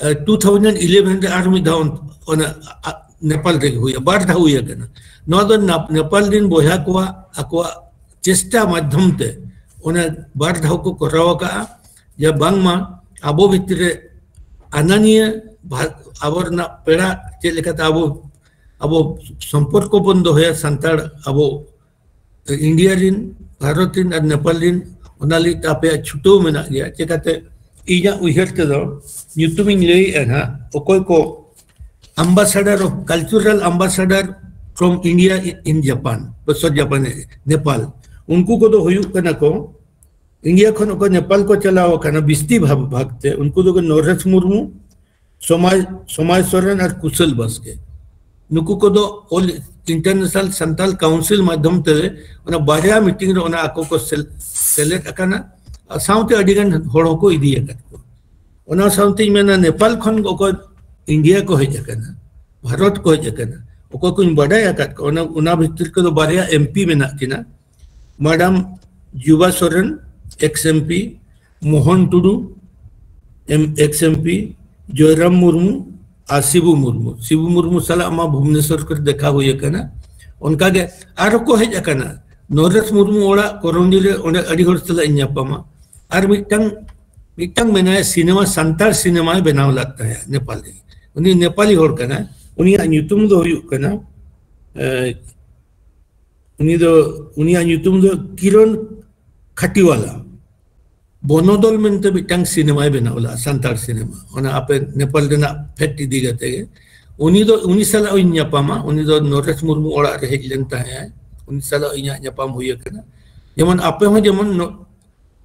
ᱮ, ᱴᱩ ᱛᱷᱟᱣᱡᱮᱱᱰ ᱤᱞᱮᱵᱷᱮᱱ ᱨᱮ ᱟᱨ ᱢᱤᱫ ᱫᱷᱟᱣ ᱚᱱ- ᱚᱱᱟ, ᱟ, ᱟ, ᱱᱮᱯᱟᱞ ᱨᱮᱜᱮ ᱦᱩᱭᱩᱜᱼᱟ, ᱵᱟᱨ ᱫᱷᱟᱣ ᱦᱩᱭ ᱟᱠᱟᱱᱟ᱾ ᱱᱚᱣᱟ ᱫᱚ ᱱᱟᱯ- ᱱᱮᱯᱟᱞ ᱨᱮᱱ ᱵᱚᱭᱦᱟ ᱠᱚᱣᱟᱜ ᱟᱠᱚᱣᱟᱜ ᱪᱮᱥᱴᱟ ᱢᱟᱫᱽᱫᱷᱚᱢ ᱛᱮ ᱚᱱᱟ ᱵᱟᱨ ᱫᱷᱟᱣ ᱠᱚ ᱠᱚᱨᱟᱣ ᱟᱠᱟᱫᱼᱟ᱾ ᱡᱮ ᱵᱟᱝᱢᱟ ᱟᱵᱚ ᱵᱷᱤᱛᱨᱤ ᱨᱮ ᱟᱱᱟᱱᱤᱭᱟᱹ ᱵᱷᱟ- ᱟᱵᱚ ᱨᱮᱱᱟᱜ ᱯᱮᱲᱟ ᱪᱮᱫ ᱞᱮᱠᱟᱛᱮ ᱟᱵᱚ ᱟᱵᱚ ᱥᱚᱢᱯᱚᱨᱠᱚ ᱵᱚᱱ ᱫᱚᱦᱚᱭᱟ ᱥᱟᱱᱛᱟᱲ ᱟᱵᱚ ᱤᱱᱰᱤᱭᱟ ᱨᱤᱱ, ᱵᱷᱟᱨᱚᱛ ᱨᱤᱱ ᱟᱨ ᱱᱮᱯᱟᱞ ᱨᱤᱱ, ᱚᱱᱟ ᱞᱟᱹᱜᱤᱫ ᱛᱮ ᱟᱯᱮᱭᱟᱜ ᱪᱷᱩᱴᱟᱹᱣ ᱢᱮᱱᱟᱜ ᱜᱮᱭᱟ᱾ ᱪᱮᱠᱟᱛᱮ ᱤᱧᱟᱹᱜ ᱩᱭᱦᱟᱹᱨ ᱛᱮᱫᱚ ᱧᱩᱛᱩᱢᱤᱧ ᱞᱟᱹᱭᱮᱫᱼᱟ ᱱᱟᱦᱟᱜ, ᱚᱠᱚᱭ ᱠᱚ ambassador of, cultural ambassador from India in Japan, ᱵᱚᱥᱚ ᱡᱟᱯᱟᱱ, ᱱᱮᱯᱟᱞ, ᱩᱱᱠᱩ ᱠᱚᱫᱚ ᱦᱩᱭᱩᱜ ᱠᱟᱱᱟ ᱠᱚ, ᱤᱱᱰᱤᱭᱟ ᱠᱷᱚᱱ ᱚᱠᱚᱭ ᱱᱮᱯᱟᱞ ᱠᱚ ᱪᱟᱞᱟᱣ ᱟᱠᱟᱱᱟ ᱵᱤᱥᱛᱤ ᱵᱷᱟᱜᱽ ᱵᱷᱟᱜᱽ ᱛᱮ, ᱩᱱᱠᱩ ᱫᱚ ᱱᱚᱨᱮᱥ ᱢᱩᱨᱢᱩ, ᱥᱚᱢᱟᱭ, ᱥᱚᱢᱟᱭ ᱥᱚᱨᱮᱱ ᱟᱨ ᱠᱩᱥᱚᱞ ᱵᱟᱥᱠᱮ᱾ ᱱᱩᱠᱩ ᱠᱚᱫᱚ All International Santal Council ᱢᱟᱫᱽᱫᱷᱚᱢ ᱛᱮ ᱚᱱᱟ ᱵᱟᱨᱭᱟ ᱢᱤᱴᱤᱝ ᱨᱮ ᱚᱱᱟ ᱟᱠᱚ ᱠᱚ ᱥᱮᱞ-, ᱥᱮᱞᱮᱫ ᱟᱠᱟᱱᱟ᱾ ᱟᱨ ᱥᱟᱶᱛᱮ ᱟᱹᱰᱤ ᱜᱟᱱ ᱦᱚᱲ ᱦᱚᱸᱠᱚ ᱤᱫᱤ ᱟᱠᱟᱫ ᱠᱚᱣᱟ᱾ ᱚᱱᱟ ᱥᱟᱶᱛᱮᱧ ᱢᱮᱱᱟ, ᱱᱮᱯᱟᱞ ᱠᱷᱚᱱ ᱚᱠᱚᱭ ᱤᱱᱰᱤᱭᱟ ᱠᱚ ᱦᱮᱡ ᱟᱠᱟᱱᱟ, ᱵᱷᱟᱨᱚᱛ ᱠᱚ ᱦᱮᱡ ᱟᱠᱟᱱᱟ, ᱚᱠᱚᱭ ᱠᱚᱧ ᱵᱟᱰᱟᱭ ᱟᱠᱟᱫ ᱠᱚᱣᱟ, ᱚᱱᱟ, ᱚᱱᱟ ᱵᱷᱤᱛᱤᱨ ᱠᱚᱫᱚ ᱵᱟᱨᱭᱟ ᱮᱢᱯᱤ ᱢᱮᱱᱟᱜ ᱠᱤᱱᱟ, madam Juba Soren, ex MP, Mohan Tudu, M-, ex MP, Joyram Murmu ᱟᱨ ᱥᱤᱵᱩ ᱢᱩᱨᱢᱩ᱾ ᱥᱤᱵᱩ ᱢᱩᱨᱢᱩ ᱥᱟᱞᱟᱜ ᱢᱟ ᱵᱷᱩᱵᱽᱱᱮᱥᱚᱨ ᱠᱚᱨᱮ ᱫᱮᱠᱷᱟ ᱦᱩᱭ ᱟᱠᱟᱱᱟ᱾ ᱚᱱᱠᱟᱜᱮ ᱟᱨᱦᱚᱸ ᱠᱚ ᱦᱮᱡ ᱟᱠᱟᱱᱟ᱾ ᱱᱚᱨᱮᱥ ᱢᱩᱨᱢᱩ ᱚᱲᱟᱜ ᱠᱚᱨᱚᱱᱰᱤ ᱨᱮ, ᱚᱸᱰᱮ ᱟᱹᱰᱤ ᱦᱚᱲ ᱥᱟᱞᱟᱜ ᱤᱧ ᱧᱟᱯᱟᱢᱟ᱾ ᱟᱨ ᱢᱤᱫᱴᱟᱝ, ᱢᱤᱫᱴᱟᱝ ᱢᱮᱱᱟᱭᱟ, ᱥᱤᱱᱮᱢᱟ, ᱥᱟᱱᱛᱟᱲ ᱥᱤᱱᱮᱢᱟᱭ ᱵᱮᱱᱟᱣ ᱞᱮᱫ ᱛᱟᱦᱮᱸᱫ ᱱᱮᱯᱟᱞ ᱨᱮ᱾ ᱩᱱᱤ ᱱᱮᱯᱟᱞᱤ ᱦᱚᱲ ᱠᱟᱱᱟᱭ᱾ ᱩᱱᱤᱭᱟᱜ ᱧᱩᱛᱩᱢ ᱫᱚ ᱦᱩᱭᱩᱜ ᱠᱟᱱᱟ, ᱮ, ᱩᱱᱤ ᱫᱚ, ᱩᱱᱤᱭᱟᱜ ᱧᱩᱛᱩᱢ ᱫᱚ ᱠᱤᱨᱚᱱ ᱠᱷᱟᱴᱤᱣᱟᱞᱟ᱾ ᱵᱚᱱᱚᱫᱚᱞ ᱢᱮᱱᱛᱮ ᱢᱤᱫᱴᱟᱝ ᱥᱤᱱᱮᱢᱟᱭ ᱵᱮᱱᱟᱣ ᱞᱮᱫᱟ, ᱥᱟᱱᱛᱟᱲ ᱥᱤᱱᱮᱢᱟ, ᱚᱱᱟ ᱟᱯᱮ ᱱᱮᱯᱟᱞ ᱨᱮᱱᱟᱜ ᱯᱷᱮᱠᱴ ᱤᱫᱤ ᱠᱟᱛᱮ ᱜᱮ᱾ ᱩᱱᱤ ᱫᱚ, ᱩᱱᱤ ᱥᱟᱞᱟᱜ ᱤᱧ ᱧᱟᱯᱟᱢᱟ᱾ ᱩᱱᱤ ᱫᱚ ᱱᱚᱨᱮᱥ ᱢᱩᱨᱢᱩ ᱚᱲᱟᱜ ᱨᱮ ᱦᱮᱡ ᱞᱮᱱ ᱛᱟᱦᱮᱸᱫ᱾ ᱩᱱᱤ ᱥᱟᱞᱟᱜ ᱤᱧᱟᱹᱜ ᱧᱟᱯᱟᱢ ᱦᱩᱭ ᱟᱠᱟᱱᱟ᱾ ᱡᱮᱢᱚᱱ ᱟᱯᱮ ᱦᱚᱸ ᱡᱮᱢᱚᱱ ᱱᱚ-,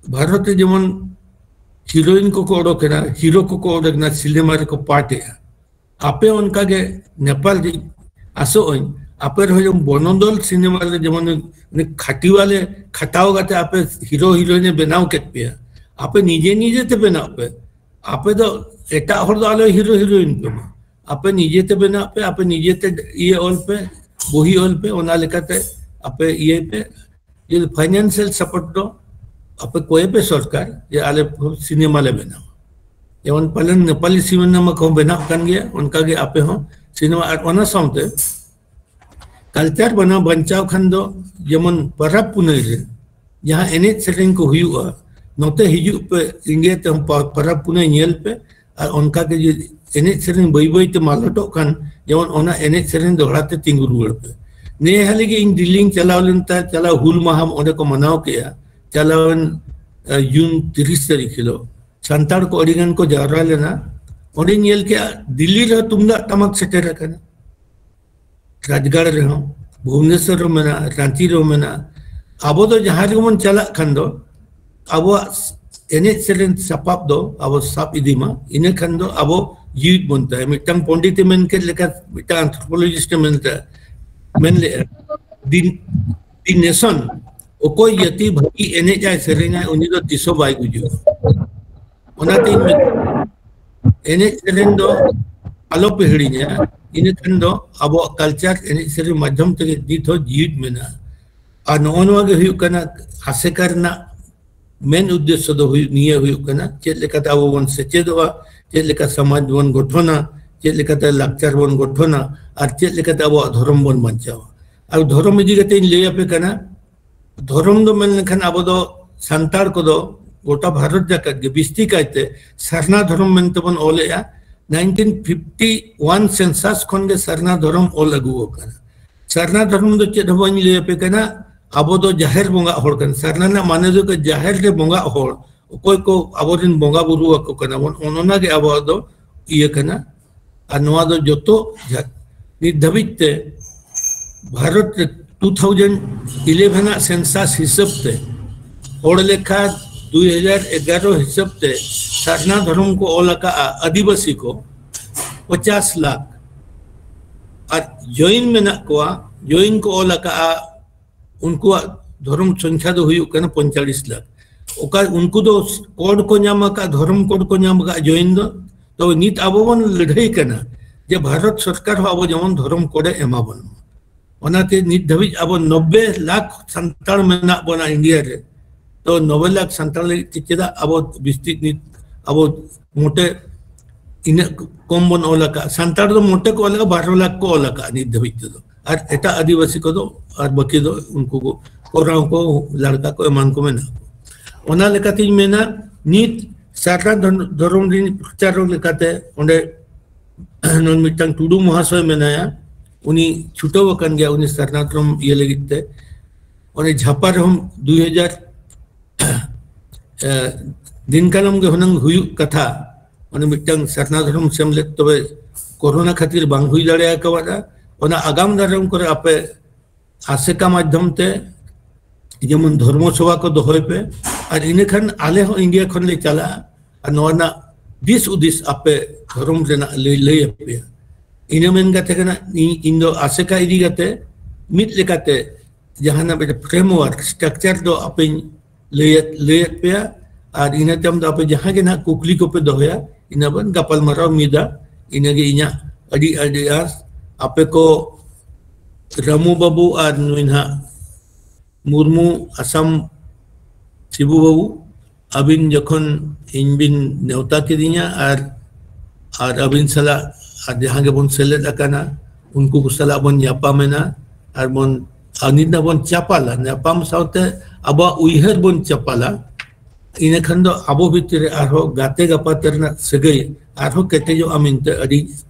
ᱵᱷᱟᱨᱚᱛ ᱨᱮ ᱡᱮᱢᱚᱱ ᱦᱤᱨᱳᱭᱤᱱ ᱠᱚᱠᱚ ᱚᱰᱚᱠ ᱮᱱᱟ, ᱦᱤᱨᱳ ᱠᱚᱠᱚ ᱚᱰᱚᱠ ᱮᱱᱟ, ᱥᱤᱱᱮᱢᱟ ᱨᱮᱠᱚ ᱯᱟᱴᱷ ᱮᱜᱼᱟ᱾ ᱟᱯᱮ ᱚᱱᱠᱟ ᱜᱮ ᱱᱮᱯᱟᱞ ᱨᱮ ᱟᱥᱚᱜ ᱟᱹᱧ, ᱟᱯᱮ ᱨᱮᱦᱚᱸ ᱡᱮᱢᱚᱱ ᱵᱚᱱᱚᱫᱚᱞ ᱥᱤᱱᱮᱢᱟ ᱨᱮ ᱡᱮᱢᱚᱱ ᱩᱱᱤ ᱠᱷᱟᱴᱤᱣᱟᱞᱮ ᱠᱷᱟᱴᱟᱣ ᱠᱟᱛᱮ ᱟᱯᱮ ᱦᱤᱨᱳ ᱦᱤᱨᱳᱭᱤᱱ ᱮ ᱵᱮᱱᱟᱣ ᱠᱮᱫ ᱯᱮᱭᱟ, ᱟᱯᱮ ᱱᱤᱡᱮ ᱱᱤᱡᱮ ᱛᱮ ᱵᱮᱱᱟᱜ ᱯᱮ᱾ ᱟᱯᱮ ᱫᱚ ᱮᱴᱟᱜ ᱦᱚᱲ ᱫᱚ ᱟᱞᱚ ᱦᱤᱨᱳ ᱦᱤᱨᱳᱭᱤᱱ ᱯᱮ ᱢᱟ, ᱟᱯᱮ ᱱᱤᱡᱮ ᱛᱮ ᱵᱮᱱᱟᱜ ᱯᱮ, ᱟᱯᱮ ᱱᱤᱡᱮ ᱛᱮ ᱤᱭᱟᱹ ᱚᱞ ᱯᱮ, ᱵᱚᱦᱤ ᱚᱞ ᱯᱮ, ᱚᱱᱟ ᱞᱮᱠᱟᱛᱮ ᱟᱯᱮ ᱤᱭᱟᱹᱭ ᱯᱮ᱾ ᱡᱩᱫᱤ ᱯᱷᱟᱭᱱᱟᱱᱥᱤᱭᱟᱞ ᱥᱟᱯᱳᱨᱴ ᱫᱚ ᱟᱯᱮ ᱠᱚᱭ ᱯᱮ ᱥᱚᱨᱠᱟᱨ, ᱡᱮ ᱟᱞᱮ ᱥᱤᱱᱮᱢᱟ ᱞᱮ ᱵᱮᱱᱟᱣᱟ᱾ ᱡᱮᱢᱚᱱ ᱯᱟᱞᱮᱱ ᱱᱮᱯᱟᱞᱤ ᱥᱤᱱᱮᱢᱟ ᱠᱚ ᱵᱮᱱᱟᱜ ᱠᱟᱱ ᱜᱮᱭᱟ, ᱚᱱᱠᱟ ᱜᱮ ᱟᱯᱮ ᱦᱚᱸ ᱥᱤᱱᱮᱢᱟ᱾ ᱟᱨ ᱚᱱᱟ ᱥᱟᱶᱛᱮ ᱠᱟᱞᱪᱟᱨ ᱵᱟᱱᱟᱣ ᱵᱟᱧᱪᱟᱣ ᱠᱷᱟᱱ ᱫᱚ ᱡᱮᱢᱚᱱ ᱯᱟᱨᱟᱵᱽ ᱯᱩᱱᱟᱹᱭ ᱨᱮ ᱡᱟᱦᱟᱸ ᱮᱱᱮᱡ ᱥᱮᱨᱮᱧ ᱠᱚ ᱦᱩᱭᱩᱜᱼᱟ, ᱱᱚᱛᱮ ᱦᱤᱡᱩᱜ ᱯᱮ, ᱤᱱᱰᱤᱭᱟ ᱛᱮᱦᱚᱸ ᱯᱟ-, ᱯᱟᱨᱟᱵᱽ ᱯᱩᱱᱟᱹᱭ ᱧᱮᱞ ᱯᱮ᱾ ᱟᱨ ᱚᱱᱠᱟ ᱜᱮ ᱡᱩᱫᱤ ᱮᱱᱮᱡ ᱥᱮᱨᱮᱧ ᱵᱟᱹᱭ ᱵᱟᱹᱭ ᱛᱮ ᱢᱟᱞᱚᱴᱚᱜ ᱠᱷᱟᱱ, ᱡᱮᱢᱚᱱ ᱚᱱᱟ ᱮᱱᱮᱡ ᱥᱮᱨᱮᱧ ᱫᱚᱦᱲᱟ ᱛᱮ ᱛᱤᱸᱜᱩ ᱨᱩᱣᱟᱹᱲ ᱯᱮ᱾ ᱱᱤᱭᱟᱹ ᱦᱟᱹᱞᱤ ᱜᱮ ᱤᱧ ᱫᱤᱞᱞᱤᱧ ᱪᱟᱞᱟᱣ ᱞᱮᱱ ᱛᱟᱦᱮᱸ, ᱪᱟᱞᱟᱣ ᱦᱩᱞ ᱢᱟᱦᱟ ᱚᱸᱰᱮ ᱠᱚ ᱢᱟᱱᱟᱣ ᱠᱮᱜᱼᱟ, ᱪᱟᱞᱟᱣᱮᱱ, ᱟ, ᱡᱩᱱ ᱛᱤᱨᱤᱥ ᱛᱟᱹᱨᱤᱠᱷ ᱦᱤᱞᱳᱜ᱾ ᱥᱟᱱᱛᱟᱲ ᱠᱚ ᱟᱹᱰᱤ ᱜᱟᱱ ᱠᱚ ᱡᱟᱣᱨᱟ ᱞᱮᱱᱟ᱾ ᱚᱸᱰᱮᱧ ᱧᱮᱞ ᱠᱮᱜᱼᱟ, ᱫᱤᱞᱞᱤ ᱨᱮᱦᱚᱸ ᱛᱩᱢᱫᱟᱜ ᱴᱟᱢᱟᱠ ᱥᱮᱴᱮᱨ ᱟᱠᱟᱱᱟ, ᱨᱟᱡᱽᱜᱟᱲ ᱨᱮᱦᱚᱸ, ᱵᱷᱩᱵᱽᱱᱮᱥᱚᱨ ᱨᱮᱦᱚᱸ ᱢᱮᱱᱟᱜᱼᱟ, ᱨᱟᱸᱪᱤ ᱨᱮᱦᱚᱸ ᱢᱮᱱᱟᱜᱼᱟ᱾ ᱟᱵᱚ ᱫᱚ ᱡᱟᱦᱟᱸ ᱨᱮᱜᱮ ᱵᱚᱱ ᱪᱟᱞᱟᱜ ᱠᱷᱟᱱ ᱫᱚ ᱟᱵᱚᱣᱟᱜ ᱮᱱᱮᱡ ᱥᱮᱨᱮᱧ ᱥᱟᱯᱟᱵ ᱫᱚ ᱟᱵᱚ ᱥᱟᱵ ᱤᱫᱤ ᱢᱟ, ᱤᱱᱟᱹ ᱠᱷᱟᱱ ᱫᱚ ᱟᱵᱚ ᱡᱤᱣᱤᱫ ᱵᱚᱱ ᱛᱟᱦᱮᱸ᱾ ᱢᱤᱫᱴᱟᱝ ᱯᱚᱱᱰᱤᱛ ᱮ ᱢᱮᱱ ᱠᱮᱫ ᱞᱮᱠᱟ, ᱢᱤᱫᱴᱟᱝ ᱟᱱᱛᱷᱨᱳᱯᱳᱞᱚᱡᱤᱥᱴ ᱮ ᱢᱮᱱ ᱛᱟᱦᱮᱸ, ᱢᱮᱱ ᱞᱮᱫᱼᱟ, "The, the nation, ᱚᱠᱚᱭ ᱡᱟᱹᱛᱤ ᱵᱷᱟᱹᱜᱤ ᱮᱱᱮᱡ ᱟᱭ ᱥᱮᱨᱮᱧᱟᱭ, ᱩᱱᱤ ᱫᱚ ᱛᱤᱥ ᱦᱚᱸ ᱵᱟᱭ ᱜᱩᱡᱩᱜᱼᱟ᱾" ᱚᱱᱟᱛᱤᱧ ᱢᱮᱱᱟ, ᱮᱱᱮᱡ ᱥᱮᱨᱮᱧ ᱫᱚ ᱟᱞᱚ ᱯᱮ ᱦᱤᱲᱤᱧᱟ, ᱤᱱᱟᱹ ᱠᱷᱟᱱ ᱫᱚ ᱟᱵᱚᱣᱟᱜ ᱠᱟᱞᱪᱟᱨ ᱮᱱᱮᱡ ᱥᱮᱨᱮᱧ ᱢᱟᱫᱽᱫᱷᱚᱢ ᱛᱮᱜᱮ ᱱᱤᱛ ᱦᱚᱸ ᱡᱤᱣᱤᱫ ᱢᱮᱱᱟᱜᱼᱟ᱾ ᱟᱨ ᱱᱚᱜᱼᱚ ᱱᱚᱣᱟ ᱜᱮ ᱦᱩᱭᱩᱜ ᱠᱟᱱᱟ ᱟᱥᱮᱠᱟ ᱨᱮᱱᱟᱜ ᱢᱮᱱ ᱩᱫᱽᱫᱮᱥᱥᱚ ᱫᱚ ᱦᱩᱭᱩᱜ, ᱱᱤᱭᱟᱹ ᱦᱩᱭᱩᱜ ᱠᱟᱱᱟ, ᱪᱮᱫ ᱞᱮᱠᱟᱛᱮ ᱟᱵᱚ ᱵᱚᱱ ᱥᱮᱪᱮᱫᱚᱜᱼᱟ, ᱪᱮᱫ ᱞᱮᱠᱟ ᱥᱚᱢᱟᱡᱽ ᱵᱚᱱ ᱜᱚᱴᱷᱚᱱᱟ, ᱪᱮᱫ ᱞᱮᱠᱟᱛᱮ ᱞᱟᱠᱪᱟᱨ ᱵᱚᱱ ᱜᱚᱴᱷᱚᱱᱟ, ᱟᱨ ᱪᱮᱫ ᱞᱮᱠᱟᱛᱮ ᱟᱵᱚᱣᱟᱜ ᱫᱷᱚᱨᱚᱢ ᱵᱚᱱ ᱵᱟᱧᱪᱟᱣᱟ᱾ ᱟᱨ ᱫᱷᱚᱨᱚᱢ ᱤᱫᱤ ᱠᱟᱛᱮ ᱤᱧ ᱞᱟᱹᱭ ᱟᱯᱮ ᱠᱟᱱᱟ, ᱫᱷᱚᱨᱚᱢ ᱫᱚ ᱢᱮᱱ ᱞᱮᱠᱷᱟᱱ ᱟᱵᱚ ᱫᱚ ᱥᱟᱱᱛᱟᱲ ᱠᱚᱫᱚ ᱜᱚᱴᱟ ᱵᱷᱟᱨᱚᱛ ᱡᱟᱠᱟᱛ ᱜᱮ ᱵᱤᱥᱛᱤ ᱠᱟᱭᱛᱮ ᱥᱟᱨᱱᱟ ᱫᱷᱚᱨᱚᱢ ᱢᱮᱱᱛᱮ ᱵᱚᱱ ᱚᱞᱮᱜᱼᱟ᱾ ᱱᱟᱭᱤᱱᱴᱤᱱ ᱯᱷᱤᱯᱴᱤ ᱣᱟᱱ ᱥᱮᱱᱥᱟᱥ ᱠᱷᱚᱱ ᱜᱮ ᱥᱟᱨᱱᱟ ᱫᱷᱚᱨᱚᱢ ᱚᱞ ᱟᱹᱜᱩ ᱟᱠᱟᱱᱟ᱾ ᱥᱟᱨᱱᱟ ᱫᱷᱚᱨᱚᱢ ᱫᱚ ᱪᱮᱫ ᱦᱚᱸ ᱵᱟᱹᱧ ᱞᱟᱹᱭ ᱟᱯᱮ ᱠᱟᱱᱟ, ᱟᱵᱚ ᱫᱚ ᱡᱟᱦᱮᱨ ᱵᱚᱸᱜᱟ ᱦᱚᱲ ᱠᱟᱱᱟ᱾ ᱥᱟᱨᱱᱟ ᱨᱮᱱᱟᱜ ᱢᱟᱱᱮ ᱫᱚ ᱡᱟᱦᱮᱨ ᱨᱮ ᱵᱚᱸᱜᱟ ᱦᱚᱲ, ᱚᱠᱚᱭ ᱠᱚ ᱟᱵᱚᱨᱮᱱ ᱵᱚᱸᱜᱟ ᱵᱩᱨᱩ ᱟᱠᱚ ᱠᱟᱱᱟ ᱵᱚᱱ, ᱚᱱ-, ᱚᱱᱟ ᱜᱮ ᱟᱵᱚᱣᱟᱜ ᱫᱚ ᱤᱭᱟᱹ ᱠᱟᱱᱟ᱾ ᱟᱨ ᱱᱚᱣᱟ ᱫᱚ ᱡᱚᱛᱚ ᱡᱷᱟ-, ᱱᱤᱛ ᱫᱷᱟᱹᱵᱤᱡ ᱛᱮ ᱵᱷᱟᱨᱚᱛ ᱨᱮ ᱴᱩ ᱛᱷᱟᱣᱡᱮᱱᱰ ᱤᱞᱮᱵᱷᱮᱱ ᱟᱜ ᱥᱮᱱᱥᱟᱥ ᱦᱤᱥᱟᱹᱵ ᱛᱮ, ᱦᱚᱲ ᱞᱮᱠᱷᱟ ᱫᱩᱭ ᱦᱟᱡᱟᱨ ᱮᱜᱟᱨᱚ ᱦᱤᱥᱟᱹᱵ ᱛᱮ ᱥᱟᱨᱱᱟ ᱫᱷᱚᱨᱚᱢ ᱠᱚ ᱚᱞ ᱟᱠᱟᱫᱼᱟ ᱟᱹᱫᱤᱵᱟᱹᱥᱤ ᱠᱚ ᱯᱚᱪᱟᱥ ᱞᱟᱠᱷ, ᱟᱨ ᱡᱚᱭᱤᱱ ᱢᱮᱱᱟᱜ ᱠᱚᱣᱟ, ᱡᱚᱭᱤᱱ ᱠᱚ ᱚᱞ ᱟᱠᱟᱫᱼᱟ ᱩᱱᱠᱩᱣᱟᱜ ᱫᱷᱚᱨᱚᱢ ᱥᱚᱝᱠᱷᱟ ᱫᱚ ᱦᱩᱭᱩᱜ ᱠᱟᱱᱟ ᱯᱚᱧᱪᱟᱞᱤᱥ ᱞᱟᱠᱷ᱾ ᱚᱠᱟ ᱩᱱᱠᱩ ᱫᱚ ᱠᱳᱰ ᱠᱚ ᱧᱟᱢ ᱟᱠᱟᱫ, ᱫᱷᱚᱨᱚᱢ ᱠᱳᱰ ᱠᱚ ᱧᱟᱢ ᱟᱠᱟᱫ ᱡᱚᱭᱮᱱ ᱫᱚ᱾ ᱛᱚ ᱱᱤᱛ ᱟᱵᱚ ᱵᱚᱱ ᱞᱟᱹᱲᱦᱟᱹᱭ ᱠᱟᱱᱟ ᱡᱮ ᱵᱷᱟᱨᱚᱛ ᱥᱚᱨᱠᱟᱨ ᱦᱚᱸ ᱟᱵᱚ ᱡᱮᱢᱚᱱ ᱫᱷᱚᱨᱚᱢ ᱠᱳᱰ ᱮ ᱮᱢᱟ ᱵᱚᱱ ᱢᱟ᱾ ᱚᱱᱟᱛᱮ ᱱᱤᱛ ᱫᱷᱟᱹᱵᱤᱡ ᱟᱵᱚ ᱱᱚᱵᱵᱮ ᱞᱟᱠᱷ ᱥᱟᱱᱛᱟᱲ ᱢᱮᱱᱟᱜ ᱵᱚᱱᱟ ᱤᱱᱰᱤᱭᱟ ᱨᱮ᱾ ᱛᱚ ᱱᱚᱵᱵᱮ ᱞᱟᱠᱷ ᱥᱟᱱᱛᱟᱲ ᱞᱟᱹᱜᱤᱫ ᱛᱮ ᱪᱮᱫᱟᱜ ᱟᱵᱚ ᱵᱤᱥᱛᱤ ᱱᱤᱛ ᱟᱵᱚ ᱢᱚᱴᱮ ᱤᱱᱟᱹᱜ ᱠᱚᱢ ᱵᱚᱱ ᱚᱞ ᱟᱠᱟᱫᱼᱟ? ᱥᱟᱱᱛᱟᱲ ᱫᱚ ᱢᱚᱴᱮ ᱠᱚ ᱚᱞ ᱟᱠᱟᱫᱼᱟ, ᱵᱟᱨᱚ ᱞᱟᱠᱷ ᱠᱚ ᱚᱞ ᱟᱠᱟᱫᱼᱟ ᱱᱤᱛ ᱫᱷᱟᱹᱵᱤᱡ ᱛᱮᱫᱚ᱾ ᱟᱨ ᱮᱴᱟᱜ ᱟᱹᱫᱤᱵᱟᱹᱥᱤ ᱠᱚᱫᱚ, ᱟᱨ ᱵᱟᱹᱠᱤ ᱫᱚ ᱩᱱᱠᱩ ᱠᱚ, ᱠᱚᱨᱟᱣ ᱠᱚ, ᱞᱟᱲᱠᱟ ᱠᱚ, ᱮᱢᱟᱱ ᱠᱚ ᱢᱮᱱᱟᱜ ᱠᱚ᱾ ᱚᱱᱟ ᱞᱮᱠᱟᱛᱤᱧ ᱢᱮᱱᱟ, ᱱᱤᱛ ᱥᱟᱨᱱᱟ ᱫᱷᱚᱨ-, ᱫᱷᱚᱨᱚᱢ ᱨᱤᱱ ᱯᱨᱚᱪᱟᱨᱚᱠ ᱞᱮᱠᱟᱛᱮ ᱚᱸᱰᱮ ᱱᱩᱭ ᱢᱤᱫᱴᱟᱝ ᱴᱩᱰᱩ ᱢᱚᱦᱟᱥᱚᱭ ᱢᱮᱱᱟᱭᱟ, ᱩᱱᱤ ᱪᱷᱩᱴᱟᱹᱣ ᱟᱠᱟᱱ ᱜᱮᱭᱟ ᱩᱱᱤ ᱥᱟᱨᱱᱟ ᱫᱷᱚᱨᱚᱢ ᱤᱭᱟᱹ ᱞᱟᱹᱜᱤᱫ ᱛᱮ᱾ ᱚᱸᱰᱮ ᱡᱷᱟᱯᱟ ᱨᱮᱦᱚᱸ ᱫᱩᱭ ᱦᱟᱡᱟᱨ, ᱮ, ᱫᱤᱱ ᱠᱟᱞᱚᱢ ᱜᱮ ᱦᱩᱱᱟᱹᱝ ᱦᱩᱭᱩᱜ ᱠᱟᱛᱷᱟ, ᱚᱱᱮ ᱢᱤᱫᱴᱟᱝ ᱥᱟᱨᱱᱟ ᱫᱷᱚᱨᱚᱢ ᱥᱮᱢᱞᱮᱫ, ᱛᱚᱵᱮ ᱠᱳᱨᱳᱱᱟ ᱠᱷᱟᱹᱛᱤᱨ ᱵᱟᱝ ᱦᱩᱭ ᱫᱟᱲᱮ ᱟᱠᱟᱣᱟᱫᱼᱟ᱾ ᱚᱱᱟ ᱟᱜᱟᱢ ᱫᱟᱨᱟᱢ ᱠᱚᱨᱮ ᱟᱯᱮ ᱟᱥᱮᱠᱟ ᱢᱟᱫᱽᱫᱷᱚᱢ ᱛᱮ ᱡᱮᱢᱚᱱ ᱫᱷᱚᱨᱢᱚ ᱥᱚᱵᱷᱟ ᱠᱚ ᱫᱚᱦᱚᱭ ᱯᱮ, ᱟᱨ ᱤᱱᱟᱹ ᱠᱷᱟᱱ ᱟᱞᱮ ᱦᱚᱸ ᱤᱱᱰᱤᱭᱟ ᱠᱷᱚᱱ ᱞᱮ ᱪᱟᱞᱟᱜᱼᱟ, ᱟᱨ ᱱᱚᱣᱟ ᱨᱮᱱᱟᱜ ᱫᱤᱥ ᱦᱩᱫᱤᱥ ᱟᱯᱮ ᱫᱷᱚᱨᱚᱢ ᱨᱮᱱᱟᱜ ᱞᱟᱹᱭ, ᱞᱟᱹᱭ ᱟᱯᱮᱭᱟ᱾ ᱤᱱᱟᱹ ᱢᱮᱱ ᱠᱟᱛᱮ ᱠᱟᱱᱟ, ᱤᱧ, ᱤᱧ ᱫᱚ ᱟᱥᱮᱠᱟ ᱤᱫᱤ ᱠᱟᱛᱮ ᱢᱤᱫ ᱞᱮᱠᱟᱛᱮ ᱡᱟᱦᱟᱱᱟᱜ ᱢᱤᱫᱴᱮᱱ framework, structure ᱫᱚ ᱟᱯᱮᱧ ᱞᱟᱹᱭ, ᱞᱟᱹᱭᱟᱫ ᱯᱮᱭᱟ, ᱟᱨ ᱤᱱᱟᱹ ᱛᱟᱭᱚᱢ ᱫᱚ ᱟᱯᱮ ᱡᱟᱦᱟᱸ ᱜᱮ ᱱᱟᱦᱟᱜ ᱠᱩᱠᱞᱤ ᱠᱚᱯᱮ ᱫᱚᱦᱚᱭᱟ, ᱤᱱᱟᱹ ᱵᱚᱱ ᱜᱟᱯᱟᱞᱢᱟᱨᱟᱣ ᱢᱤᱫᱟ᱾ ᱤᱱᱟᱹᱜᱮ ᱤᱧᱟᱹᱜ ᱟᱹᱰᱤ, ᱟᱹᱰᱤ ᱟᱸᱥ᱾ ᱟᱯᱮ ᱠᱚ ᱨᱟᱢᱩ ᱵᱟᱹᱵᱩ ᱟᱨ ᱱᱩᱭ ᱱᱟᱦᱟᱜ ᱢᱩᱨᱢᱩ, ᱟᱥᱟᱢ ᱥᱤᱵᱩ ᱵᱟᱹᱵᱩ, ᱟᱹᱵᱤᱱ ᱡᱚᱠᱷᱚᱱ ᱤᱧ ᱵᱤᱱ ᱱᱮᱣᱛᱟ ᱠᱤᱫᱤᱧᱟ ᱟᱨ, ᱟᱨ ᱟᱹᱵᱤᱱ ᱥᱟᱞᱟᱜ ᱟᱨ ᱡᱟᱦᱟᱸ ᱜᱮᱵᱚᱱ ᱥᱮᱞᱮᱫ ᱟᱠᱟᱱᱟ, ᱩᱱᱠᱩ ᱠᱚ ᱥᱟᱞᱟᱜ ᱵᱚᱱ ᱧᱟᱯᱟᱢᱮᱱᱟ ᱟᱨ ᱵᱚᱱ, ᱟᱨ ᱱᱤᱛ ᱵᱚᱱ ᱪᱟᱯᱟᱞᱟ᱾ ᱧᱟᱯᱟᱢ ᱥᱟᱶᱛᱮ ᱟᱵᱚᱣᱟᱜ ᱩᱭᱦᱟᱹᱨ ᱵᱚᱱ ᱪᱟᱯᱟᱞᱟ᱾ ᱤᱱᱟᱹ ᱠᱷᱟᱱ ᱫᱚ ᱟᱵᱚ ᱵᱷᱤᱛᱨᱤ ᱨᱮ ᱟᱨᱦᱚᱸ ᱜᱟᱛᱮ ᱜᱟᱯᱟᱛᱮ ᱨᱮᱱᱟᱜ ᱥᱟᱹᱜᱟᱹᱭ ᱟᱨᱦᱚᱸ ᱠᱮᱴᱮᱡᱚᱜᱼᱟ ᱢᱮᱱᱛᱮ ᱟᱹᱰᱤ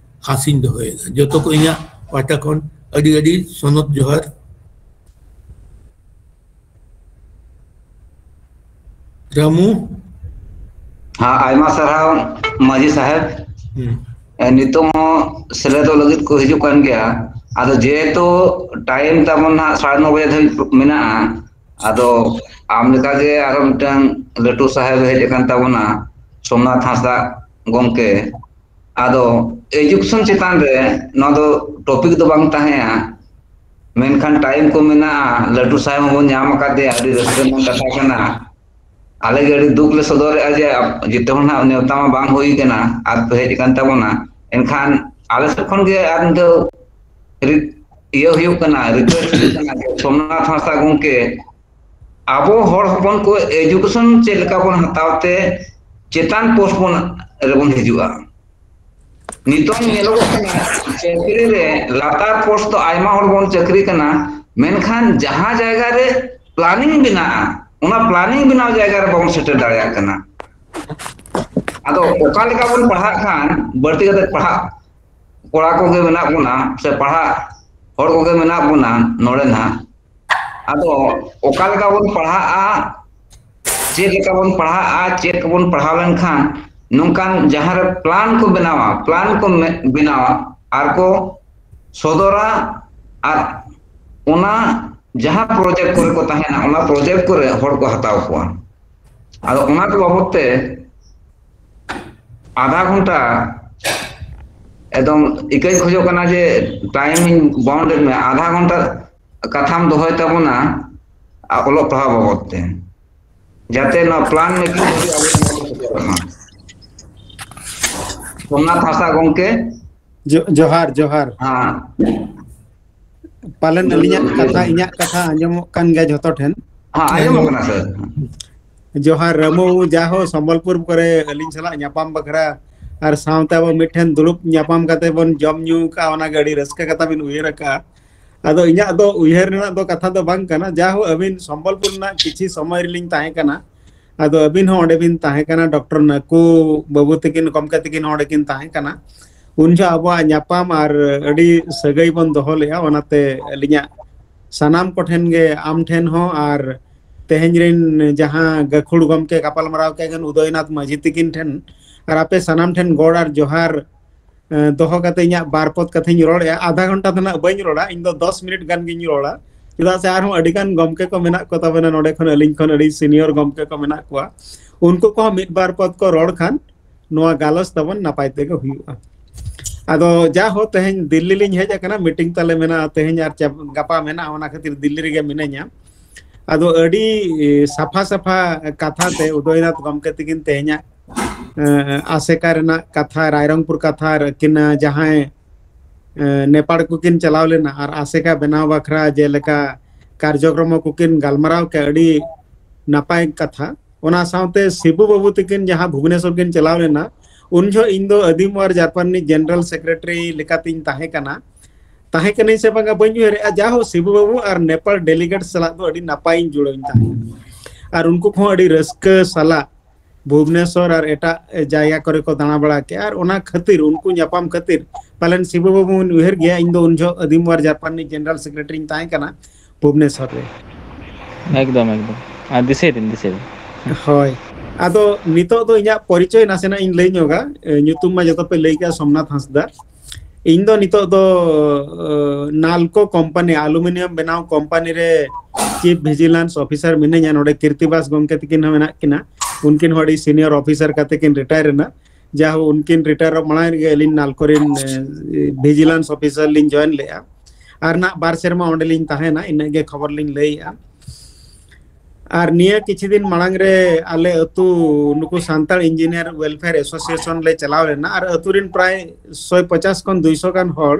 ᱟᱥᱤᱧ ᱫᱚᱦᱚᱭᱮᱫᱟ᱾ ᱡᱚᱛᱚ ᱠᱚ ᱤᱧᱟᱹᱜ ᱯᱟᱦᱴᱟ ᱠᱷᱚᱱ ᱟᱹᱰᱤ, ᱟᱹᱰᱤ ᱥᱚᱱᱚᱛ ᱡᱚᱦᱟᱨ᱾ ᱨᱟᱢᱩ᱾ ᱦᱮᱸ, ᱟᱭᱢᱟ ᱥᱟᱨᱦᱟᱣ ᱢᱟᱹᱡᱷᱤ ᱥᱟᱦᱮᱵ᱾ ᱦᱩᱸ᱾ ᱮ, ᱱᱤᱛᱚᱜ ᱦᱚᱸ ᱥᱮᱞᱮᱫᱚᱜ ᱞᱟᱹᱜᱤᱫ ᱠᱚ ᱦᱤᱡᱩᱜ ᱠᱟᱱ ᱜᱮᱭᱟ᱾ ᱟᱫᱚ ᱡᱮᱦᱮᱛᱩ ᱴᱟᱭᱤᱢ ᱛᱟᱵᱚᱱ ᱱᱟᱦᱟᱜ ᱥᱟᱲᱮ ᱱᱚ ᱵᱟᱡᱮ ᱫᱷᱟᱹᱵᱤᱡ ᱢᱮᱱᱟᱜᱼᱟ, ᱟᱫᱚ ᱟᱢ ᱞᱮᱠᱟᱜᱮ ᱟᱨᱚ ᱢᱤᱫᱴᱟᱝ ᱞᱟᱹᱴᱩ ᱥᱟᱦᱮᱵ ᱦᱮᱡ ᱟᱠᱟᱱ ᱛᱟᱵᱚᱱᱟ, ᱥᱳᱢᱱᱟᱛᱷ ᱦᱟᱸᱥᱫᱟ ᱜᱚᱢᱠᱮ᱾ ᱟᱫᱚ ᱮᱡᱩᱠᱮᱥᱚᱱ ᱪᱮᱛᱟᱱ ᱨᱮ ᱱᱚᱣᱟ ᱫᱚ ᱴᱚᱯᱤᱠ ᱫᱚ ᱵᱟᱝ ᱛᱟᱦᱮᱸᱭᱟ, ᱢᱮᱱᱠᱷᱟᱱ ᱴᱟᱭᱤᱢ ᱠᱚ ᱢᱮᱱᱟᱜᱼᱟ, ᱞᱟᱹᱴᱩ ᱥᱟᱦᱮᱵ ᱦᱚᱸᱵᱚᱱ ᱧᱟᱢ ᱟᱠᱟᱫᱮᱭᱟ, ᱟᱹᱰᱤ ᱨᱟᱹᱥᱠᱟᱹ ᱨᱮᱱᱟᱜ ᱠᱟᱛᱷᱟ ᱠᱟᱱᱟ᱾ ᱟᱞᱮ ᱜᱮ ᱟᱹᱰᱤ ᱫᱩᱠ ᱞᱮ ᱥᱚᱫᱚᱨᱮᱜᱼᱟ ᱡᱮ ᱟᱯ-, ᱡᱮᱛᱮ ᱦᱚᱲ ᱱᱟᱦᱟᱜ ᱱᱮᱣᱛᱟ ᱢᱟ ᱵᱟᱝ ᱦᱩᱭ ᱠᱟᱱᱟ, ᱟᱨ ᱯᱮ ᱦᱮᱡ ᱟᱠᱟᱱ ᱛᱟᱵᱚᱱᱟ᱾ ᱮᱱᱠᱷᱟᱱ ᱟᱞᱮ ᱥᱮᱫ ᱠᱷᱚᱱ ᱜᱮ ᱟᱨ ᱢᱤᱫ ᱫᱷᱟᱣ ᱨᱤ-, ᱤᱭᱟᱹ ᱦᱩᱭᱩᱜ ᱠᱟᱱᱟ, ᱨᱤᱠᱩᱭᱮᱥᱴ ᱦᱩᱭᱩᱜ ᱠᱟᱱᱟ ᱡᱮ ᱥᱳᱢᱱᱟᱛᱷ ᱦᱟᱸᱥᱫᱟ ᱜᱚᱢᱠᱮ, ᱟᱵᱚ ᱦᱚᱲ ᱦᱚᱯᱚᱱ ᱠᱚ ᱮᱡᱩᱠᱮᱥᱚᱱ ᱪᱮᱫ ᱞᱮᱠᱟ ᱵᱚᱱ ᱦᱟᱛᱟᱣ ᱛᱮ ᱪᱮᱛᱟᱱ ᱯᱳᱥᱴ ᱵᱚᱱ, ᱨᱮᱵᱚᱱ ᱦᱤᱡᱩᱜᱼᱟ᱾ ᱱᱤᱛᱚᱝ ᱧᱮᱞᱚᱜᱚᱜ ᱠᱟᱱᱟ, ᱪᱟᱹᱠᱨᱤ ᱨᱮ ᱞᱟᱛᱟᱨ ᱯᱳᱥᱴ ᱫᱚ ᱟᱭᱢᱟ ᱦᱚᱲ ᱵᱚᱱ ᱪᱟᱹᱠᱨᱤ ᱠᱟᱱᱟ, ᱢᱮᱱᱠᱷᱟᱱ ᱡᱟᱦᱟᱸ ᱡᱟᱭᱜᱟ ᱨᱮ ᱯᱞᱟᱱᱤᱝ ᱵᱮᱱᱟᱜᱼᱟ, ᱚᱱᱟ ᱯᱞᱟᱱᱤᱝ ᱵᱮᱱᱟᱣ ᱡᱟᱭᱜᱟ ᱨᱮ ᱵᱟᱵᱚᱱ ᱥᱮᱴᱮᱨ ᱫᱟᱲᱮᱭᱟᱜ ᱠᱟᱱᱟ᱾ ᱟᱫᱚ ᱚᱠᱟ ᱞᱮᱠᱟ ᱵᱚᱱ ᱯᱟᱲᱦᱟᱜ ᱠᱷᱟᱱ, ᱵᱟᱹᱲᱛᱤ ᱠᱟᱛᱮ ᱯᱟᱲᱦᱟᱜ ᱠᱚᱲᱟ ᱠᱚᱜᱮ ᱢᱮᱱᱟᱜ ᱵᱚᱱᱟ, ᱥᱮ ᱯᱟᱲᱦᱟᱜ ᱦᱚᱲ ᱠᱚᱜᱮ ᱢᱮᱱᱟᱜ ᱵᱚᱱᱟ ᱱᱚᱰᱮ ᱱᱟᱦᱟᱜ᱾ ᱟᱫᱚ ᱚᱠᱟ ᱞᱮᱠᱟ ᱵᱚᱱ ᱯᱟᱲᱦᱟᱜᱼᱟ, ᱪᱮᱫ ᱞᱮᱠᱟ ᱵᱚᱱ ᱯᱟᱲᱦᱟᱜᱼᱟ, ᱪᱮᱫ ᱠᱚᱵᱚᱱ ᱯᱟᱲᱦᱟᱣ ᱞᱮᱱᱠᱷᱟᱱ ᱱᱚᱝᱠᱟᱱ ᱡᱟᱦᱟᱸ ᱨᱮ ᱯᱞᱟᱱ ᱠᱚ ᱵᱮᱱᱟᱣᱟ, ᱯᱞᱟᱱ ᱠᱚ ᱢᱮ-, ᱵᱮᱱᱟᱣᱟ ᱟᱨ ᱠᱚ ᱥᱚᱫᱚᱨᱟ, ᱟᱨ ᱚᱱᱟ ᱡᱟᱦᱟᱸ ᱯᱨᱚᱡᱮᱠᱴ ᱠᱚᱨᱮ ᱠᱚ ᱛᱟᱦᱮᱱᱟ, ᱚᱱᱟ ᱯᱨᱚᱡᱮᱠᱴ ᱠᱚᱨᱮ ᱦᱚᱲ ᱠᱚ ᱦᱟᱛᱟᱣ ᱠᱚᱣᱟ᱾ ᱟᱫᱚ ᱚᱱᱟ ᱠᱚ ᱵᱟᱵᱚᱫ ᱛᱮ ᱟᱫᱷᱟ ᱜᱷᱚᱱᱴᱟ ᱮᱠᱫᱚᱢ ᱤᱠᱟᱹᱧ ᱠᱷᱚᱡᱚᱜ ᱠᱟᱱᱟ ᱡᱮ ᱴᱟᱭᱤᱢ ᱤᱧ ᱵᱟᱣᱩᱱᱰ ᱢᱮ, ᱟᱫᱷᱟ ᱜᱷᱚᱱᱴᱟ ᱠᱟᱛᱷᱟᱢ ᱫᱚᱦᱚᱭ ᱛᱟᱵᱚᱱᱟ ᱟ-, ᱚᱞᱚᱜ ᱯᱟᱲᱦᱟᱣ ᱵᱟᱵᱚᱫ ᱛᱮ, ᱡᱟᱛᱮ ᱱᱚᱣᱟ ᱯᱞᱟᱱ ᱢᱮᱠᱤᱝ ᱫᱷᱟᱹᱵᱤᱡ ᱟᱵᱚ ᱵᱚᱱ ᱥᱮᱴᱮᱨᱚᱜ ᱢᱟ᱾ ᱥᱳᱢᱱᱟᱛᱷ ᱦᱟᱸᱥᱫᱟ ᱜᱚᱢᱠᱮ, ᱡᱚ-, ᱡᱚᱦᱟᱨ, ᱡᱚᱦᱟᱨ᱾ ᱦᱮᱸ᱾ ᱯᱟᱞᱮᱱ ᱟᱹᱞᱤᱧᱟᱜ ᱠᱟᱛᱷᱟ, ᱤᱧᱟᱹᱜ ᱠᱟᱛᱷᱟ ᱟᱸᱡᱚᱢᱚᱜ ᱠᱟᱱ ᱜᱮᱭᱟ ᱡᱷᱚᱛᱚ ᱴᱷᱮᱱ? ᱦᱮᱸ, ᱟᱸᱡᱚᱢᱚᱜ ᱠᱟᱱᱟ, ᱥᱟᱨ᱾ ᱡᱚᱦᱟᱨ ᱨᱟᱹᱢᱩ, ᱡᱟᱦᱳ ᱥᱚᱢᱵᱚᱞᱯᱩᱨ ᱠᱚᱨᱮ ᱟᱹᱞᱤᱧ ᱥᱟᱞᱟᱜ ᱧᱟᱯᱟᱢ ᱵᱟᱠᱷᱨᱟ ᱟᱨ ᱥᱟᱶᱛᱮ ᱟᱵᱚ ᱢᱤᱫᱴᱷᱮᱱ ᱫᱩᱲᱩᱵ ᱧᱟᱯᱟᱢ ᱠᱟᱛᱮ ᱵᱚᱱ ᱡᱚᱢ ᱧᱩ ᱠᱟᱜᱼᱟ, ᱚᱱᱟ ᱜᱮ ᱟᱹᱰᱤ ᱨᱟᱹᱥᱠᱟᱹ ᱠᱟᱛᱷᱟ ᱵᱤᱱ ᱩᱭᱦᱟᱹᱨ ᱟᱠᱟᱜᱼᱟ᱾ ᱟᱫᱚ ᱤᱧᱟᱹᱜ ᱫᱚ ᱩᱭᱦᱟᱹᱨ ᱨᱮᱱᱟᱜ ᱫᱚ ᱠᱟᱛᱷᱟ ᱫᱚ ᱵᱟᱝ ᱠᱟᱱᱟ, ᱡᱟᱦᱳ ᱟᱹᱵᱤᱱ ᱥᱚᱢᱵᱚᱞᱯᱩᱨ ᱨᱮᱱᱟᱜ ᱠᱤᱪᱷᱤ ᱥᱚᱢᱚᱭ ᱨᱮᱞᱤᱧ ᱛᱟᱦᱮᱸ ᱠᱟᱱᱟ᱾ ᱟᱫᱚ ᱟᱹᱵᱤᱱ ᱦᱚᱸ ᱚᱸᱰᱮ ᱵᱤᱱ ᱛᱟᱦᱮᱸ ᱠᱟᱱᱟ, ᱰᱚᱠᱴᱚᱨ ᱱᱟᱹᱠᱩ ᱵᱟᱹᱵᱩ ᱛᱟᱹᱠᱤᱱ, ᱜᱚᱢᱠᱮ ᱛᱟᱹᱠᱤᱱ ᱦᱚᱸ ᱚᱸᱰᱮ ᱠᱤᱱ ᱛᱟᱦᱮᱸ ᱠᱟᱱᱟ᱾ ᱩᱱ ᱡᱚᱦᱚᱜ ᱟᱵᱚᱣᱟᱜ ᱧᱟᱯᱟᱢ ᱟᱨ ᱟᱹᱰᱤ ᱥᱟᱹᱜᱟᱹᱭ ᱵᱚᱱ ᱫᱚᱦᱚ ᱞᱮᱜᱼᱟ, ᱚᱱᱟᱛᱮ ᱟᱹᱞᱤᱧᱟᱜ ᱥᱟᱱᱟᱢ ᱠᱚᱴᱷᱮᱱ ᱜᱮ, ᱟᱢ ᱴᱷᱮᱱ ᱦᱚᱸ ᱟᱨ ᱛᱮᱦᱮᱧ ᱨᱤᱱ ᱡᱟᱦᱟᱸ ᱜᱟᱹᱠᱷᱩᱲ ᱜᱚᱢᱠᱮ ᱜᱟᱯᱟᱞᱢᱟᱨᱟᱣ ᱠᱮᱫ ᱠᱤᱱ ᱩᱫᱚᱭᱱᱟᱛᱷ ᱢᱟᱹᱡᱷᱤ ᱛᱟᱹᱠᱤᱱ ᱴᱷᱮᱱ ᱟᱨ ᱟᱯᱮ ᱥᱟᱱᱟᱢ ᱴᱷᱮᱱ ᱜᱚᱰ ᱟᱨ ᱡᱚᱦᱟᱨ, ᱮ, ᱫᱚᱦᱚ ᱠᱟᱛᱮ ᱤᱧᱟᱹᱜ ᱵᱟᱨ ᱯᱚᱫ ᱠᱟᱛᱷᱟᱧ ᱨᱚᱲᱮᱜᱼᱟ᱾ ᱟᱫᱷᱟ ᱜᱷᱚᱱᱴᱟ ᱫᱚ ᱱᱟᱜ ᱵᱟᱹᱧ ᱨᱚᱲᱟ, ᱤᱧ ᱫᱚ ᱫᱚᱥ ᱢᱤᱱᱤᱴ ᱜᱟᱱ ᱜᱤᱧ ᱨᱚᱲᱟ, ᱪᱮᱫᱟᱜ ᱥᱮ ᱟᱨᱦᱚᱸ ᱟᱹᱰᱤ ᱜᱟᱱ ᱜᱚᱢᱠᱮ ᱠᱚ ᱢᱮᱱᱟᱜ ᱠᱚ ᱛᱟᱵᱚᱱᱟ ᱱᱚᱰᱮ ᱠᱷᱚᱱ, ᱟᱹᱞᱤᱧ ᱠᱷᱚᱱ ᱟᱹᱰᱤ ᱥᱤᱱᱤᱭᱚᱨ ᱜᱚᱢᱠᱮ ᱠᱚ ᱢᱮᱱᱟᱜ ᱠᱚᱣᱟ, ᱩᱱᱠᱩ ᱠᱚᱦᱚᱸ ᱢᱤᱫ ᱵᱟᱨ ᱯᱚᱫ ᱠᱚ ᱨᱚᱲ ᱠᱷᱟᱱ ᱱᱚᱣᱟ ᱜᱟᱞᱚᱪ ᱛᱟᱵᱚᱱ ᱱᱟᱯᱟᱭ ᱛᱮᱜᱮ ᱦᱩᱭᱩᱜᱼᱟ᱾ ᱟᱫᱚ ᱡᱟᱦᱳ ᱛᱮᱦᱮᱧ ᱫᱤᱞᱞᱤ ᱞᱤᱧ ᱦᱮᱡ ᱟᱠᱟᱱᱟ, ᱢᱤᱴᱤᱝ ᱛᱟᱞᱮ ᱢᱮᱱᱟᱜᱼᱟ ᱛᱮᱦᱮᱧ ᱟᱨ ᱪᱟ-, ᱜᱟᱯᱟ ᱢᱮᱱᱟᱜᱼᱟ, ᱚᱱᱟ ᱠᱷᱟᱹᱛᱤᱨ ᱫᱤᱞᱞᱤ ᱨᱮᱜᱮ ᱢᱤᱱᱟᱹᱧᱟ᱾ ᱟᱫᱚ ᱟᱹᱰᱤ ᱥᱟᱯᱷᱟ ᱥᱟᱯᱷᱟ ᱠᱟᱛᱷᱟ ᱛᱮ ᱩᱫᱚᱭᱱᱟᱛᱷ ᱜᱚᱢᱠᱮ ᱛᱟᱹᱠᱤᱱ ᱛᱮᱦᱮᱧᱟᱜ, ᱮᱸ, ᱟᱥᱮᱠᱟ ᱨᱮᱱᱟᱜ ᱠᱟᱛᱷᱟ, ᱨᱟᱭᱨᱚᱝᱯᱩᱨ ᱠᱟᱛᱷᱟ ᱨᱮ ᱟᱹᱠᱤᱱ ᱡᱟᱦᱟᱸᱭ, ᱮᱸ, ᱱᱮᱯᱟᱲ ᱠᱚᱠᱤᱱ ᱪᱟᱞᱟᱣ ᱞᱮᱱᱟ ᱟᱨ ᱟᱥᱮᱠᱟ ᱵᱮᱱᱟᱣ ᱵᱟᱠᱷᱨᱟ ᱡᱮᱞᱮᱠᱟ ᱠᱟᱨᱡᱚᱠᱨᱚᱢ ᱠᱚᱠᱤᱱ ᱜᱟᱞᱢᱟᱨᱟᱣ ᱠᱮᱫ, ᱟᱹᱰᱤ ᱱᱟᱯᱟᱭ ᱠᱟᱛᱷᱟ᱾ ᱚᱱᱟ ᱥᱟᱶᱛᱮ ᱥᱤᱵᱩ ᱵᱟᱹᱵᱩ ᱛᱟᱹᱠᱤᱱ ᱡᱟᱦᱟᱸ ᱵᱷᱩᱵᱽᱱᱮᱥᱚᱨ ᱠᱤᱱ ᱪᱟᱞᱟᱣ ᱞᱮᱱᱟ, ᱩᱱ ᱡᱚᱦᱚᱜ ᱤᱧ ᱫᱚ ᱟᱹᱫᱤᱢ ᱚᱣᱟᱨ ᱡᱟᱨᱯᱟ ᱨᱤᱱᱤᱡ ᱡᱮᱱᱟᱨᱮᱞ ᱥᱮᱠᱨᱮᱴᱟᱨᱤ ᱞᱮᱠᱟᱛᱤᱧ ᱛᱟᱦᱮᱸ ᱠᱟᱱᱟ᱾ ᱛᱟᱦᱮᱸ ᱠᱟᱹᱱᱟᱹᱧ ᱥᱮ ᱵᱟᱝᱟ ᱵᱟᱹᱧ ᱩᱭᱦᱟᱹᱨᱮᱜᱼᱟ, ᱡᱟᱦᱳ ᱥᱤᱵᱩ ᱵᱟᱹᱵᱩ ᱟᱨ ᱱᱮᱯᱟᱞ ᱰᱮᱞᱤᱜᱮᱴ ᱥᱟᱞᱟᱜ ᱫᱚ ᱟᱹᱰᱤ ᱱᱟᱯᱟᱭᱤᱧ ᱡᱩᱲᱟᱹᱣᱤᱧ ᱛᱟᱦᱮᱸ ᱠᱟᱱᱟ᱾ ᱟᱨ ᱩᱱᱠᱩ ᱠᱚᱦᱚᱸ ᱟᱹᱰᱤ ᱨᱟᱹᱥᱠᱟᱹ ᱥᱟᱞᱟᱜ ᱵᱷᱩᱵᱽᱱᱮᱥᱚᱨ ᱟᱨ ᱮᱴᱟᱜ ᱡᱟᱭᱜᱟ ᱠᱚᱨᱮ ᱠᱚ ᱫᱟᱬᱟ ᱵᱟᱲᱟ ᱠᱮᱜᱼᱟ, ᱟᱨ ᱚᱱᱟ ᱠᱷᱟᱹᱛᱤᱨ, ᱩᱱᱠᱩ ᱧᱟᱯᱟᱢ ᱠᱷᱟᱹᱛᱤᱨ ᱯᱟᱞᱮᱱ ᱥᱤᱵᱩ ᱵᱟᱹᱵᱩ ᱵᱤᱱ ᱩᱭᱦᱟᱹᱨ ᱜᱮᱭᱟ, ᱤᱧ ᱫᱚ ᱩᱱ ᱡᱚᱦᱚᱜ ᱟᱹᱫᱤᱢ ᱚᱣᱟᱨ ᱡᱟᱨᱯᱟ ᱨᱤᱱᱤᱡ ᱡᱮᱱᱟᱨᱮᱞ ᱥᱮᱠᱨᱮᱴᱟᱨᱤᱧ ᱛᱟᱦᱮᱸ ᱠᱟᱱᱟ ᱵᱷᱩᱵᱽᱱᱮᱥᱚᱨ ᱨᱮ᱾ ᱮᱠᱫᱚᱢ, ᱮᱠᱫᱚᱢ᱾ ᱟᱨ ᱫᱤᱥᱟᱹᱭ ᱫᱤᱱ, ᱫᱤᱥᱟᱹᱭ ᱫᱤᱱ᱾ ᱦᱳᱭ᱾ ᱟᱫᱚ ᱱᱤᱛᱚᱜ ᱫᱚ ᱤᱧᱟᱹᱜ ᱯᱚᱨᱤᱪᱚᱭ ᱱᱟᱥᱮᱱᱟᱜ ᱤᱧ ᱞᱟᱹᱭ ᱧᱚᱜᱟ᱾ ᱮ, ᱧᱩᱛᱩᱢ ᱢᱟ ᱡᱚᱛᱚ ᱯᱮ ᱞᱟᱹᱭ ᱠᱮᱜᱼᱟ, ᱥᱳᱢᱱᱟᱛᱷ ᱦᱟᱸᱥᱫᱟ᱾ ᱤᱧ ᱫᱚ ᱱᱤᱛᱚᱜ ᱫᱚ, ᱮ, ᱱᱟᱞᱠᱳ ᱠᱳᱢᱯᱟᱱᱤ, ᱟᱞᱩᱢᱤᱱᱤᱭᱟᱢ ᱵᱮᱱᱟᱣ ᱠᱳᱢᱯᱟᱱᱤ ᱨᱮ ᱪᱤᱯ ᱵᱷᱤᱡᱤᱞᱮᱱᱥ ᱚᱯᱷᱤᱥᱟᱨ ᱢᱤᱱᱟᱹᱧᱟ᱾ ᱱᱚᱰᱮ ᱠᱤᱨᱛᱤᱵᱟᱥ ᱜᱚᱢᱠᱮ ᱛᱟᱹᱠᱤᱱ ᱦᱚᱸ ᱢᱮᱱᱟᱜ ᱠᱤᱱᱟ, ᱩᱱᱠᱤᱱ ᱦᱚᱸ ᱟᱹᱰᱤ ᱥᱤᱱᱤᱭᱚᱨ ᱚᱯᱷᱤᱥᱟᱨ ᱠᱟᱛᱮ ᱠᱤᱱ ᱨᱤᱴᱟᱭᱟᱨ ᱮᱱᱟ᱾ ᱡᱟᱦᱳ, ᱩᱱᱠᱤᱱ ᱨᱤᱴᱟᱭᱟᱨᱚᱜ ᱢᱟᱲᱟᱝ ᱨᱮᱜᱮ ᱟᱹᱞᱤᱧ ᱱᱟᱞᱠᱳ ᱨᱮᱱ, ᱮ, ᱵᱷᱤᱡᱤᱞᱮᱱᱥ ᱚᱯᱷᱤᱥᱟᱨ ᱞᱤᱧ ᱡᱚᱭᱮᱱ ᱞᱮᱫᱼᱟ᱾ ᱟᱨ ᱱᱟᱜ ᱵᱟᱨ ᱥᱮᱨᱢᱟ ᱚᱸᱰᱮ ᱞᱤᱧ ᱛᱟᱦᱮᱱᱟ᱾ ᱤᱱᱟᱹᱜ ᱜᱮ ᱠᱷᱚᱵᱚᱨ ᱞᱤᱧ ᱞᱟᱹᱭᱮᱫᱼᱟ᱾ ᱟᱨ ᱱᱤᱭᱟᱹ ᱠᱤᱪᱷᱩ ᱫᱤᱱ ᱢᱟᱲᱟᱝ ᱨᱮ ᱟᱞᱮ ᱟᱹᱛᱩ ᱱᱩᱠᱩ ᱥᱟᱱᱛᱟᱲ ᱤᱧᱡᱤᱱᱤᱭᱟᱨ ᱣᱮᱞᱯᱷᱮᱭᱟᱨ ᱮᱥᱳᱥᱤᱭᱮᱥᱚᱱ ᱞᱮ ᱪᱟᱞᱟᱣ ᱞᱮᱱᱟ᱾ ᱟᱨ ᱟᱹᱛᱩ ᱨᱮᱱ ᱯᱨᱟᱭ ᱥᱚᱭ ᱯᱚᱪᱟᱥ ᱠᱷᱚᱱ ᱫᱩᱭᱥᱚ ᱜᱟᱱ ᱦᱚᱲ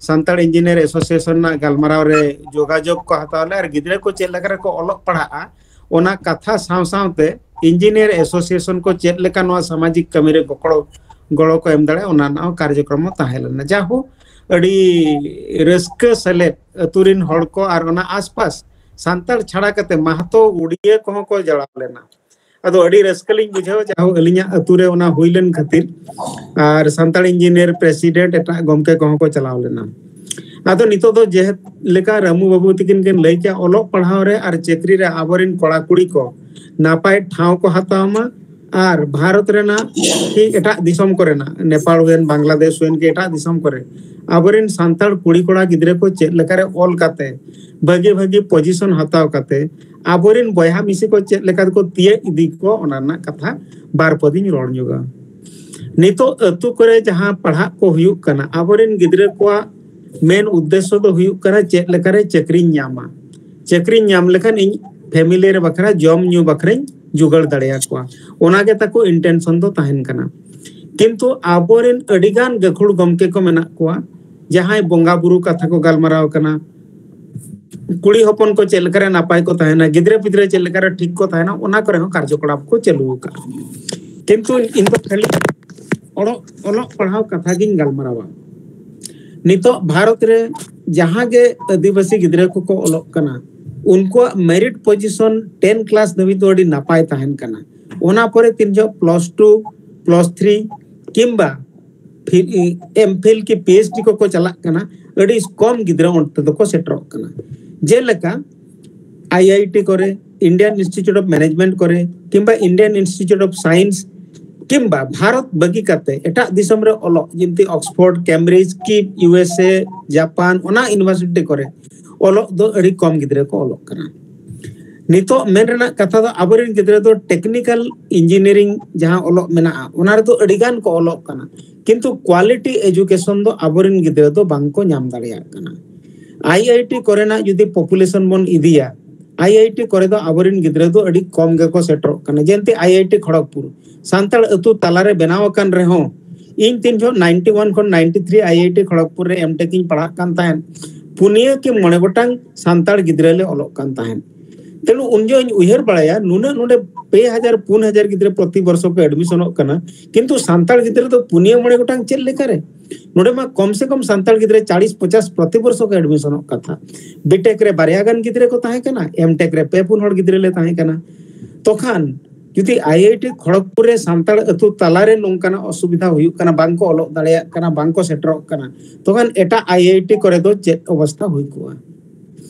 ᱥᱟᱱᱛᱟᱲ ᱤᱧᱡᱤᱱᱤᱭᱟᱨ ᱮᱥᱳᱥᱤᱭᱮᱥᱚᱱ ᱨᱮᱱᱟᱜ ᱜᱟᱞᱢᱟᱨᱟᱣ ᱨᱮ ᱡᱳᱜᱟᱡᱳᱜᱽ ᱠᱚ ᱦᱟᱛᱟᱣ ᱞᱮᱫᱼᱟ᱾ ᱟᱨ ᱜᱤᱫᱽᱨᱟᱹ ᱠᱚ ᱪᱮᱫ ᱞᱮᱠᱟ ᱨᱮᱠᱚ ᱚᱞᱚᱜ ᱯᱟᱲᱦᱟᱜᱼᱟ, ᱚᱱᱟ ᱠᱟᱛᱷᱟ ᱥᱟᱶ ᱥᱟᱶᱛᱮ ᱤᱧᱡᱤᱱᱤᱭᱟᱨ ᱮᱥᱳᱥᱤᱭᱮᱥᱚᱱ ᱠᱚ ᱪᱮᱫ ᱞᱮᱠᱟ ᱱᱚᱣᱟ ᱥᱟᱢᱟᱡᱤᱠ ᱠᱟᱹᱢᱤ ᱨᱮ ᱜᱚᱠᱲᱚ, ᱜᱚᱲᱚ ᱠᱚ ᱮᱢ ᱫᱟᱲᱮᱭᱟᱜᱼᱟ, ᱚᱱᱟ ᱨᱮᱱᱟᱜ ᱦᱚᱸ ᱠᱟᱨᱡᱚᱠᱨᱚᱢ ᱦᱚᱸ ᱛᱟᱦᱮᱸ ᱞᱮᱱᱟ᱾ ᱡᱟᱦᱳ, ᱟᱹᱰᱤ ᱨᱟᱹᱥᱠᱟᱹ ᱥᱮᱞᱮᱫ ᱟᱹᱛᱩ ᱨᱮᱱ ᱦᱚᱲ ᱠᱚ ᱟᱨ ᱚᱱᱟ ᱟᱥᱯᱟᱥ ᱥᱟᱱᱛᱟᱲ ᱪᱷᱟᱲᱟ ᱠᱟᱛᱮ ᱢᱟᱦᱟᱛᱚ ᱩᱲᱤᱭᱟᱹ ᱠᱚᱦᱚᱸ ᱠᱚ ᱡᱟᱲᱟᱣ ᱞᱮᱱᱟ᱾ ᱟᱫᱚ ᱟᱹᱰᱤ ᱨᱟᱹᱥᱠᱟᱹ ᱞᱤᱧ ᱵᱩᱡᱷᱟᱹᱣᱟ, ᱡᱟᱦᱳ, ᱟᱹᱞᱤᱧᱟᱜ ᱟᱹᱛᱩ ᱨᱮ ᱚᱱᱟ ᱦᱩᱭ ᱞᱮᱱ ᱠᱷᱟᱹᱛᱤᱨ᱾ ᱟᱨ ᱥᱟᱱᱛᱟᱲ ᱤᱧᱡᱤᱱᱤᱭᱟᱨ ᱯᱨᱮᱥᱤᱰᱮᱱᱴ, ᱮᱴᱟᱜ ᱜᱚᱢᱠᱮ ᱠᱚᱦᱚᱸ ᱠᱚ ᱪᱟᱞᱟᱣ ᱞᱮᱱᱟ᱾ ᱟᱫᱚ ᱱᱤᱛᱚᱜ ᱫᱚ ᱡᱮᱞᱮᱠᱟ ᱨᱟᱹᱢᱩ ᱵᱟᱹᱵᱩ ᱛᱟᱹᱠᱤᱱ ᱠᱤᱱ ᱞᱟᱹᱭ ᱠᱮᱜᱼᱟ, ᱚᱞᱚᱜ ᱯᱟᱲᱦᱟᱣ ᱨᱮ ᱟᱨ ᱪᱟᱹᱠᱨᱤ ᱨᱮ ᱟᱵᱚᱨᱮᱱ ᱠᱚᱲᱟ ᱠᱩᱲᱤ ᱠᱚ ᱱᱟᱯᱟᱭ ᱴᱷᱟᱶ ᱠᱚ ᱦᱟᱛᱟᱣ ᱢᱟ, ᱟᱨ ᱵᱷᱟᱨᱚᱛ ᱨᱮᱱᱟᱜ ᱠᱤ ᱮᱴᱟᱜ ᱫᱤᱥᱚᱢ ᱠᱚᱨᱮᱱᱟᱜ, ᱱᱮᱯᱟᱲ ᱦᱩᱭᱮᱱ, ᱵᱟᱝᱞᱟᱫᱮᱥ ᱦᱩᱭᱮᱱ, ᱠᱤ ᱮᱴᱟᱜ ᱫᱤᱥᱚᱢ ᱠᱚᱨᱮ ᱟᱵᱚᱨᱮᱱ ᱥᱟᱱᱛᱟᱲ ᱠᱩᱲᱤ ᱠᱚᱲᱟ ᱜᱤᱫᱽᱨᱟᱹ ᱠᱚ ᱪᱮᱫ ᱞᱮᱠᱟᱨᱮ ᱚᱞ ᱠᱟᱛᱮ, ᱵᱷᱟᱹᱜᱤ ᱵᱷᱟᱹᱜᱤ ᱯᱚᱡᱤᱥᱚᱱ ᱦᱟᱛᱟᱣ ᱠᱟᱛᱮ, ᱟᱵᱚᱨᱮᱱ ᱵᱚᱭᱦᱟ ᱢᱤᱥᱤ ᱠᱚ ᱪᱮᱫ ᱞᱮᱠᱟ ᱛᱮᱠᱚ ᱛᱤᱭᱟᱹᱜ ᱤᱫᱤ ᱠᱚ, ᱚᱱᱟ ᱨᱮᱱᱟᱜ ᱠᱟᱛᱷᱟ ᱵᱟᱨ ᱯᱚᱫᱤᱧ ᱨᱚᱲ ᱧᱚᱜᱟ᱾ ᱱᱤᱛᱚᱜ ᱟᱹᱛᱩ ᱠᱚᱨᱮ ᱡᱟᱦᱟᱸ ᱯᱟᱲᱦᱟᱜ ᱠᱚ ᱦᱩᱭᱩᱜ ᱠᱟᱱᱟ, ᱟᱵᱚᱨᱮᱱ ᱜᱤᱫᱽᱨᱟᱹ ᱠᱚᱣᱟᱜ ᱢᱮᱱ ᱩᱫᱽᱫᱮᱥᱥᱚ ᱫᱚ ᱦᱩᱭᱩᱜ ᱠᱟᱱᱟ ᱪᱮᱫ ᱞᱮᱠᱟᱨᱮ ᱪᱟᱹᱠᱨᱤᱧ ᱧᱟᱢᱟ, ᱪᱟᱹᱠᱨᱤᱧ ᱧᱟᱢ ᱞᱮᱠᱷᱟᱱ ᱤᱧ ᱯᱷᱮᱢᱤᱞᱤ ᱨᱮ ᱵᱟᱠᱷᱨᱟ ᱡᱚᱢ ᱧᱩ ᱵᱟᱠᱷᱨᱟᱧ ᱡᱩᱜᱟᱲ ᱫᱟᱲᱮᱭᱟᱠᱚᱣᱟ, ᱚᱱᱟ ᱜᱮ ᱛᱟᱠᱚ ᱤᱱᱴᱮᱱᱥᱚᱱ ᱫᱚ ᱛᱟᱦᱮᱱ ᱠᱟᱱᱟ᱾ ᱠᱤᱱᱛᱩ ᱟᱵᱚᱨᱮᱱ ᱟᱹᱰᱤᱜᱟᱱ ᱜᱟᱹᱠᱷᱩᱲ ᱜᱚᱢᱠᱮ ᱠᱚ ᱢᱮᱱᱟᱜ ᱠᱚᱣᱟ, ᱡᱟᱦᱟᱸᱭ ᱵᱚᱸᱜᱟ ᱵᱩᱨᱩ ᱠᱟᱛᱷᱟ ᱠᱚ ᱜᱟᱞᱢᱟᱨᱟᱣ ᱠᱟᱱᱟ, ᱠᱩᱲᱤ ᱦᱚᱯᱚᱱ ᱠᱚ ᱪᱮᱫ ᱞᱮᱠᱟᱨᱮ ᱱᱟᱯᱟᱭ ᱠᱚ ᱛᱟᱦᱮᱱᱟ, ᱜᱤᱫᱽᱨᱟᱹ ᱯᱤᱫᱽᱨᱟᱹ ᱪᱮᱫ ᱞᱮᱠᱟᱨᱮ ᱴᱷᱤᱠ ᱠᱚ ᱛᱟᱦᱮᱱᱟ, ᱚᱱᱟ ᱠᱚᱨᱮ ᱦᱚᱸ ᱠᱟᱨᱡᱚᱠᱚᱞᱟᱯ ᱠᱚ ᱪᱟᱹᱞᱩ ᱟᱠᱟᱫᱼᱟ᱾ ᱠᱤᱱᱛᱩ ᱤᱧ ᱫᱚ ᱠᱷᱟᱹᱞᱤ ᱚᱞᱚᱜ, ᱚᱞᱚᱜ ᱯᱟᱲᱦᱟᱣ ᱠᱟᱛᱷᱟ ᱜᱤᱧ ᱜᱟᱞᱢᱟᱨᱟᱣᱟ᱾ ᱱᱤᱛᱚᱜ ᱵᱷᱟᱨᱚᱛ ᱨᱮ ᱡᱟᱦᱟᱸ ᱜᱮ ᱟᱹᱫᱤᱵᱟᱹᱥᱤ ᱜᱤᱫᱽᱨᱟᱹ ᱠᱚᱠᱚ ᱚᱞᱚᱜ ᱠᱟᱱᱟ, ᱩᱱᱠᱩᱣᱟᱜ ᱢᱮᱨᱤᱴ ᱯᱚᱡᱤᱥᱚᱱ ᱴᱮᱱ ᱠᱞᱟᱥ ᱫᱷᱟᱹᱵᱤᱡ ᱫᱚ ᱟᱹᱰᱤ ᱱᱟᱯᱟᱭ ᱛᱟᱦᱮᱱ ᱠᱟᱱᱟ᱾ ᱚᱱᱟ ᱯᱚᱨᱮ ᱛᱤᱱ ᱡᱚᱦᱚᱜ ᱯᱞᱟᱥ ᱴᱩ, ᱯᱞᱟᱥ ᱛᱷᱨᱤ ᱠᱤᱝᱵᱟ ᱯᱷᱤ-, ᱮᱢ ᱯᱷᱤᱞ ᱠᱤ ᱯᱤ ᱮᱭᱤᱪ ᱰᱤ ᱠᱚᱠᱚ ᱪᱟᱞᱟᱜ ᱠᱟᱱᱟ, ᱟᱹᱰᱤ ᱠᱚᱢ ᱜᱤᱫᱽᱨᱟᱹ ᱚᱱᱛᱮ ᱫᱚᱠᱚ ᱥᱮᱴᱮᱨᱚᱜ ᱠᱟᱱᱟ᱾ ᱡᱮᱞᱮᱠᱟ ᱟᱭ ᱟᱭ ᱴᱤ ᱠᱚᱨᱮ, Indian Institute of Management ᱠᱚᱨᱮ, ᱠᱤᱝᱵᱟ Indian Institute of Science, ᱠᱤᱝᱵᱟ ᱵᱷᱟᱨᱚᱛ ᱵᱟᱹᱜᱤ ᱠᱟᱛᱮ ᱮᱴᱟᱜ ᱫᱤᱥᱚᱢ ᱨᱮ ᱚᱞᱚᱜ, ᱡᱮᱢᱛᱤ ᱚᱠᱥᱯᱷᱳᱨᱰ, ᱠᱮᱢᱵᱨᱤᱡᱽ ᱠᱤ ᱤᱭᱩ ᱮᱥ ᱮ, ᱡᱟᱯᱟᱱ, ᱚᱱᱟ ᱤᱭᱩᱱᱤᱵᱷᱟᱨᱥᱤᱴᱤ ᱠᱚᱨᱮ ᱚᱞᱚᱜ ᱫᱚ ᱟᱹᱰᱤ ᱠᱚᱢ ᱜᱤᱫᱽᱨᱟᱹ ᱠᱚ ᱚᱞᱚᱜ ᱠᱟᱱᱟ᱾ ᱱᱤᱛᱚᱜ ᱢᱮᱱ ᱨᱮᱱᱟᱜ ᱠᱟᱛᱷᱟ ᱫᱚ, ᱟᱵᱚᱨᱮᱱ ᱜᱤᱫᱽᱨᱟᱹ ᱫᱚ technical engineering ᱡᱟᱦᱟᱸ ᱚᱞᱚᱜ ᱢᱮᱱᱟᱜᱼᱟ, ᱚᱱᱟ ᱨᱮᱫᱚ ᱟᱹᱰᱤ ᱜᱟᱱ ᱠᱚ ᱚᱞᱚᱜ ᱠᱟᱱᱟ, ᱠᱤᱱᱛᱩ quality education ᱫᱚ ᱟᱵᱚᱨᱮᱱ ᱜᱤᱫᱽᱨᱟᱹ ᱫᱚ ᱵᱟᱝ ᱠᱚ ᱧᱟᱢ ᱫᱟᱲᱮᱭᱟᱜ ᱠᱟᱱᱟ᱾ ᱟᱭ ᱟᱭ ᱴᱤ ᱠᱚᱨᱮᱱᱟᱜ ᱡᱩᱫᱤ population ᱵᱚᱱ ᱤᱫᱤᱭᱟ, ᱟᱭ ᱟᱭ ᱴᱤ ᱠᱚᱨᱮ ᱫᱚ ᱟᱵᱚᱨᱮᱱ ᱜᱤᱫᱽᱨᱟᱹ ᱫᱚ ᱟᱹᱰᱤ ᱠᱚᱢ ᱜᱮᱠᱚ ᱥᱮᱴᱮᱨᱚᱜ ᱠᱟᱱᱟ᱾ ᱡᱮᱱᱛᱮ ᱟᱭ ᱟᱭ ᱴᱤ ᱠᱷᱚᱲᱚᱜᱽᱯᱩᱨ ᱥᱟᱱᱛᱟᱲ ᱟᱹᱛᱩ ᱛᱟᱞᱟᱨᱮ ᱵᱮᱱᱟᱣ ᱟᱠᱟᱱ ᱨᱮᱦᱚᱸ, ᱤᱧ ᱛᱤᱱ ᱡᱚᱦᱚᱜ ninety one ᱠᱷᱚᱱ ninety three I I T Kharagpur ᱨᱮ M.Tech ᱤᱧ ᱯᱟᱲᱦᱟᱜ ᱠᱟᱱ ᱛᱟᱦᱮᱸᱫ, ᱯᱩᱱᱭᱟᱹ ᱠᱤ ᱢᱚᱬᱮ ᱜᱚᱴᱟᱝ ᱥᱟᱱᱛᱟᱲ ᱜᱤᱫᱽᱨᱟᱹ ᱞᱮ ᱚᱞᱚᱜ ᱠᱟᱱ ᱛᱟᱦᱮᱸᱫ᱾ ᱛᱮᱱᱩ ᱩᱱ ᱡᱚᱦᱚᱜ ᱤᱧ ᱩᱭᱦᱟᱹᱨ ᱵᱟᱲᱟᱭᱟ, ᱱᱩᱱᱟᱹᱜ ᱱᱚᱰᱮ ᱯᱮ ᱦᱟᱡᱟᱨ ᱯᱩᱱ ᱦᱟᱡᱟᱨ ᱜᱤᱫᱽᱨᱟᱹ ᱯᱨᱚᱛᱤ ᱵᱚᱨᱥᱚ ᱠᱚ ᱮᱰᱢᱤᱥᱚᱱᱚᱜ ᱠᱟᱱᱟ, ᱠᱤᱱᱛᱩ ᱥᱟᱱᱛᱟᱲ ᱜᱤᱫᱽᱨᱟᱹ ᱫᱚ ᱯᱩᱱᱭᱟᱹ ᱢᱚᱬᱮ ᱜᱚᱴᱟᱝ ᱪᱮᱫ ᱞᱮᱠᱟᱨᱮ? ᱱᱚᱰᱮ ᱢᱟ ᱠᱚᱢ ᱥᱮ ᱠᱚᱢ ᱥᱟᱱᱛᱟᱲ ᱜᱤᱫᱽᱨᱟᱹ ᱪᱟᱞᱤᱥ ᱯᱚᱪᱟᱥ ᱯᱨᱚᱛᱤ ᱵᱚᱨᱥᱚ ᱠᱚ ᱮᱰᱢᱤᱥᱚᱱᱚᱜ ᱠᱟᱛᱷᱟ᱾ B.Tech ᱨᱮ ᱵᱟᱨᱭᱟ ᱜᱟᱱ ᱜᱤᱫᱽᱨᱟᱹ ᱠᱚ ᱛᱟᱦᱮᱸ ᱠᱟᱱᱟ, M.Tech ᱨᱮ ᱯᱮ ᱯᱩᱱ ᱦᱚᱲ ᱜᱤᱫᱽᱨᱟᱹ ᱞᱮ ᱛᱟᱦᱮᱸ ᱠᱟᱱᱟ᱾ ᱛᱚᱠᱷᱟᱱ ᱡᱩᱫᱤ ᱟᱭ ᱟᱭ ᱴᱤ ᱠᱷᱚᱲᱚᱜᱽᱯᱩᱨ ᱨᱮ ᱥᱟᱱᱛᱟᱲ ᱟᱹᱛᱩ ᱛᱟᱞᱟᱨᱮ ᱱᱚᱝᱠᱟᱱᱟᱜ ᱚᱥᱩᱵᱤᱫᱷᱟ ᱦᱩᱭᱩᱜ ᱠᱟᱱᱟ, ᱵᱟᱝ ᱠᱚ ᱚᱞᱚᱜ ᱫᱟᱲᱮᱭᱟᱜ ᱠᱟᱱᱟ, ᱵᱟᱝ ᱠᱚ ᱥᱮᱴᱮᱨᱚᱜ ᱠᱟᱱᱟ, ᱛᱚᱠᱷᱟᱱ ᱮᱴᱟᱜ ᱟᱭ ᱟᱭ ᱴᱤ ᱠᱚᱨᱮ ᱫᱚ ᱪᱮᱫ ᱚᱵᱚᱥᱛᱷᱟ ᱦᱩᱭ ᱠᱚᱜᱼᱟ?